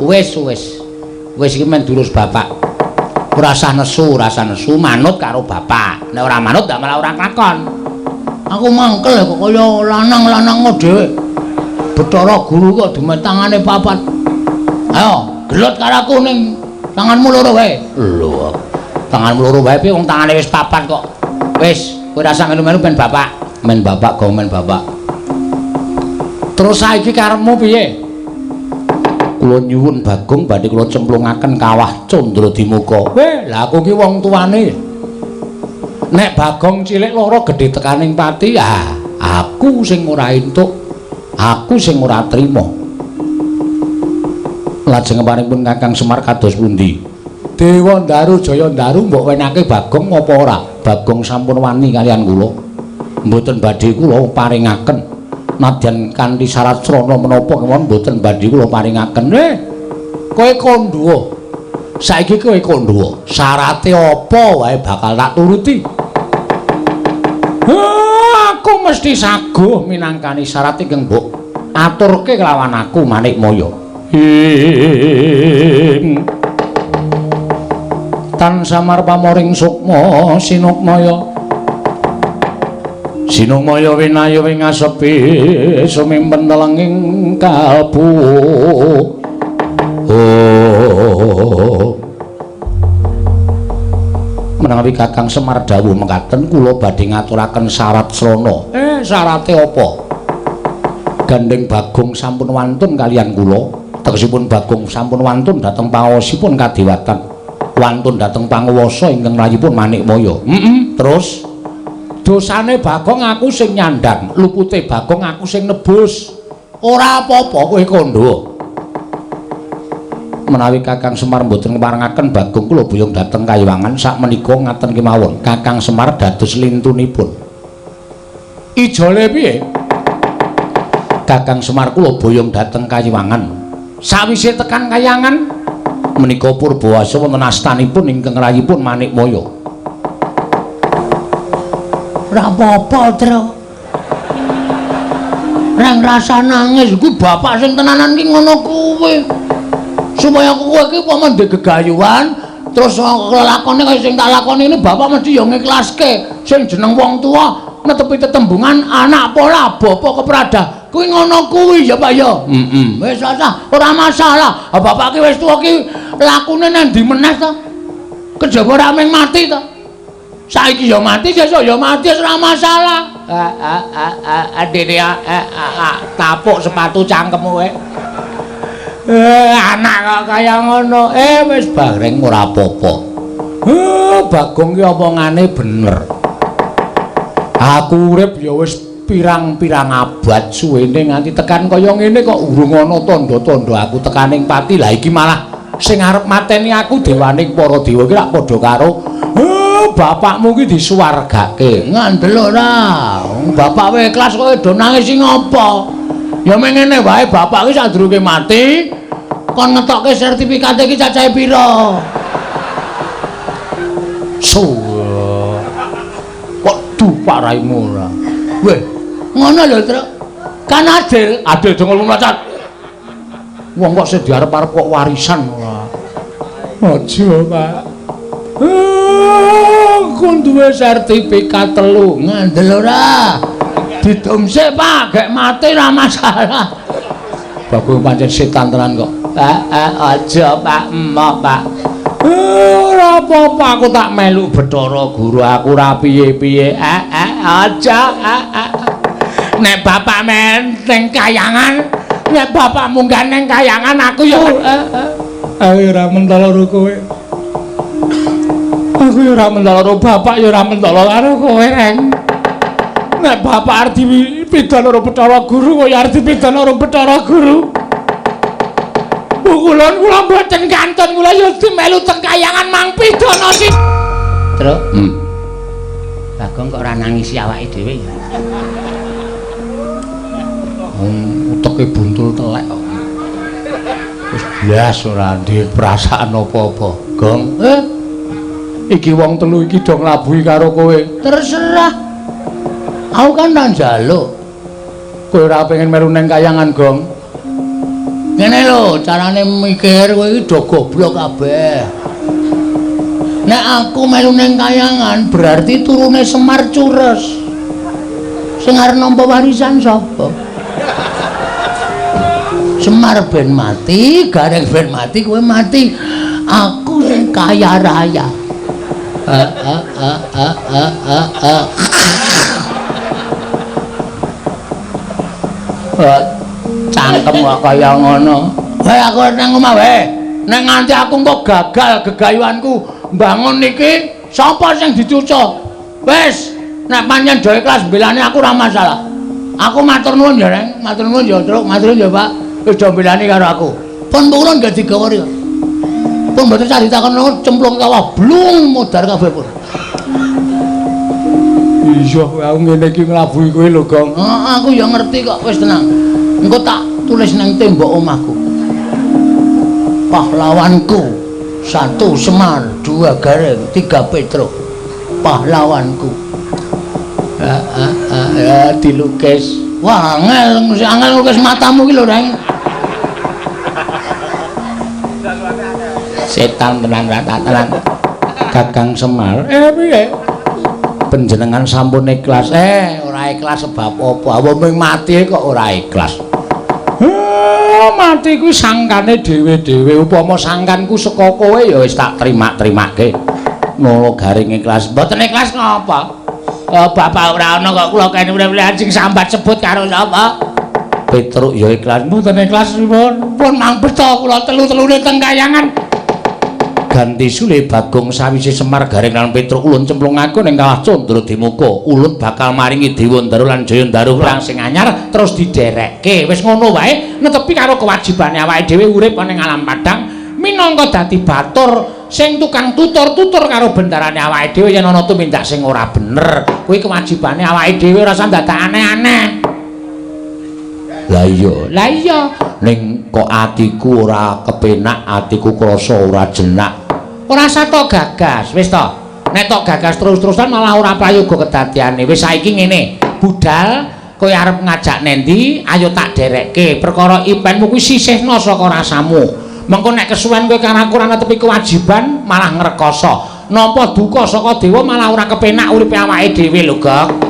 Wis wis. Wis iki men durus bapak. Ora usah nesu, ora usah nesu, manut karo bapak. Nek ora manut ndak malah ora kelakon. Aku mangkel kok kaya lanang-lanang dhewe. Bathara Guru kok dume tangane papat. Ayo, gelut karo aku ning tanganmu loro wae. Lho. Tanganmu loro wae piye wong tangane wis papat kok. Wis, kowe ora usah melu-melu ben bapak. Men bapak Gong, men bapak. Terus saiki karepmu piye? Kula nyuwun Bagong badhe kula cemplungaken kawah Candradimuka. Weh, lah aku ki wong tuane. Nek Bagong cilik lara gedhe tekaning pati, ah, aku sing ora entuk. Aku sing ora trima. Lajeng paringipun Kakang Semar kados pundi? Dewa Ndaru Jaya Ndaru mbok wenake Bagong apa ora? Bagong sampun wani kalian kula. Mboten badhe kula paringaken. Nadyan kanthi syarat srana menapa kemawon mboten badhe kula paringaken. Kowe kandha. Saiki kowe kandha. Syarate apa wae bakal tak turuti. Aku mesti saguh minangkani syarat ingkang mbok aturke kelawan aku Manikmaya. Tan samar pamoring sukma sinukmaya. Sinukmaya winayu ing asepi sumimpen telenging kalbu. Oh. Menawi Kakang Semar dawuh mekaten kula badhe ngaturaken syarat srana. Syarate apa? Gandeng Bagong sampun wantun kalian kula. Tegesipun Bagong sampun wantun dhateng pangaosipun kadewatan. Wantun dhateng panguwasa ingkang rayipun Manikmaya. Terus dosane Bagong aku sing nyandhang, lupute Bagong aku sing nebus. Ora apa-apa kowe kandha. Menawi Kakang Semar mboten ngparengaken Bagong kula boyong dhateng Kayiwangan sakmenika ngaten kemawon. Kakang Semar dados lintunipun. Ijole piye? Kakang Semar kula boyong dhateng Kayiwangan. Sawise tekan Kayangan menika purbawasa wonten astanipun ingkang rayipun Manikmaya. Ora apa-apa, Tru. Reng rasa nangis kuwi bapak sing tenanan ki ngono kuwi. Supaya kowe iki upama ndek gegayuhan terus lelakone kaya sing tak lakoni ini bapak mesti ya ngiklaske. Sing jeneng wong tuwa netepi tetembungan anak pola bapak keprada. Kuwi ngono kuwi ya Pak ya. Heeh. Wis ora masalah. Bapak ki wis tuwa ki lakune nang ndi meneh to? Kejaba ora mung mati to. Saiki ya mati, sesuk ya mati, ora masalah. Dene tapuk sepatu cangkemmu kowe. Anak kok kaya ngono. Wis bareng ora apa-apa. Bagong ki omongane bener. Aku urip ya wis pirang-pirang abad suwene nganti tekan kaya ngene kok urung ana tandha-tandha aku tekaning pati. Lah iki malah sing arep mateni aku dewaning para dewa iki rak padha karo bapakmu ki disuwargake. Ngandel ora? Bapak wae ikhlas kowe do nangis sing apa? Ya mengene wae bapak ki sadurunge mati kon ngetokke sertifikate iki cacahe pira? Kok dupak raimu ora? Weh, ngono lho, Truk. Kan adil, adil dongol mlacat. Wong kok sing diarep-arep kok warisan ora. Aja, Pak. Aku duwe sertifikat 3. Ngandel ora? Didum sik, Pak, gek mati ora masalah. Bagong pancen setan tenan kok. Aja, Pak, emoh, Pak. Ora apa-apa aku tak melu Bathara Guru, aku ora piye-piye. Aja. Nek bapak men ning kayangan, nek bapak munggah ning kayangan aku ya ayo ora mentolo karo kowe. Aku ya ora mentolo karo bapak ya ora mentolo karo kowe, Reng. Nek bapak arep dipidana karo Bathara Guru, kowe arep dipidana karo Bathara Guru. Pukulan kula mboten kantun, kula ya dimelu teng kayangan mang pidana sih. Truk. Bagong kok ora nangisi awake dhewe ya. Uteke buntul telek kok. Wis blas ora duwe perasaan apa-apa. Gong. Iki wong telu iki do nglabuhi karo kowe. Terserah. Aku kan ora njaluk. Kowe ora pengen melu nang kayangan, Gong? Ngene lho, carane mikir kowe iki do goblok kabeh. Nek aku melu nang kayangan berarti turune Semar cures. Sing arep nampa warisan sapa? Semar ben mati, Gareng ben mati, kowe mati. Aku sing kaya raya. Cangkem kok kaya ngono. Wae aku nang omah wae. Nek nganti aku engko gagal gegayuhanku mbangun iki, sapa sing dicuca? Wis, nek pancen do ikhlas mbelani aku ora masalah. Aku matur nuwun ya, Reng. Matur nuwun ya, Truk. Matur nuwun ya, Pak. Wis do mbelani karo aku. Pun purun gak digawa ya. Pun mboten sah ditakon cemplung kawah blung modar kabeh pun. Iya, aku ngene iki nglabuhi kowe lho, Gong. Heeh, aku ya ngerti kok, wis tenang. Engko tak tulis nang tembok omahku. Pahlawanku 1 Semar, 2 Gareng, 3 Petruk. Pahlawanku. Ya dilukis. Wah, angel, angel nglukis matamu ki lho, Reng. Setan tenan tenan. Kakang Semar. Piye? Panjenengan sampun ikhlas. Ora ikhlas sebab apa? Wong ming mati kok ora ikhlas. Mati kuwi sangkane dhewe-dhewe. Upama sangkanku saka kowe ya wis tak terima-terimake. Ngono garing ikhlas. Mboten ikhlas ngapa? Bapak ora ana kok kula kene urip sing sambat sebut karo sapa? Petruk ya ikhlas. Mboten ikhlas pun. Pun mang beto kula telu-telune teng kayangan. Ganti sule Bagong sawise Semar Gareng lan Petruk ulun cemplungake ning kawah Candra Dimuka. Ulun bakal maringi Dewa Ndaru lan Jaya Ndaru perang sing anyar terus diderekke. Wis ngono wae netepi karo kewajibane awake dhewe urip ning alam padang minangka dadi batur sing tukang tutur-tutur karo bendarane awake dhewe yen ana tumindak sing ora bener. Kuwi kewajibane awake dhewe ora usah dadak aneh-aneh. Lah iya, lah iya. Ning kok atiku ora kepenak, atiku krasa ora jenak. Ora usah tok gagas, wis to. Nek tok gagas terus-terusan malah ora prayoga kedadiane. Wis saiki ngene, budal kowe arep ngajak nendi, ayo tak derekke. Perkara ipenmu kuwi sisihno saka rasamu. Mengko nek kesuwen kowe karo aku ora netepi kewajiban, malah ngrekoso. Nampa duka saka dewa malah ora kepenak uripe awake dhewe lho, Gok.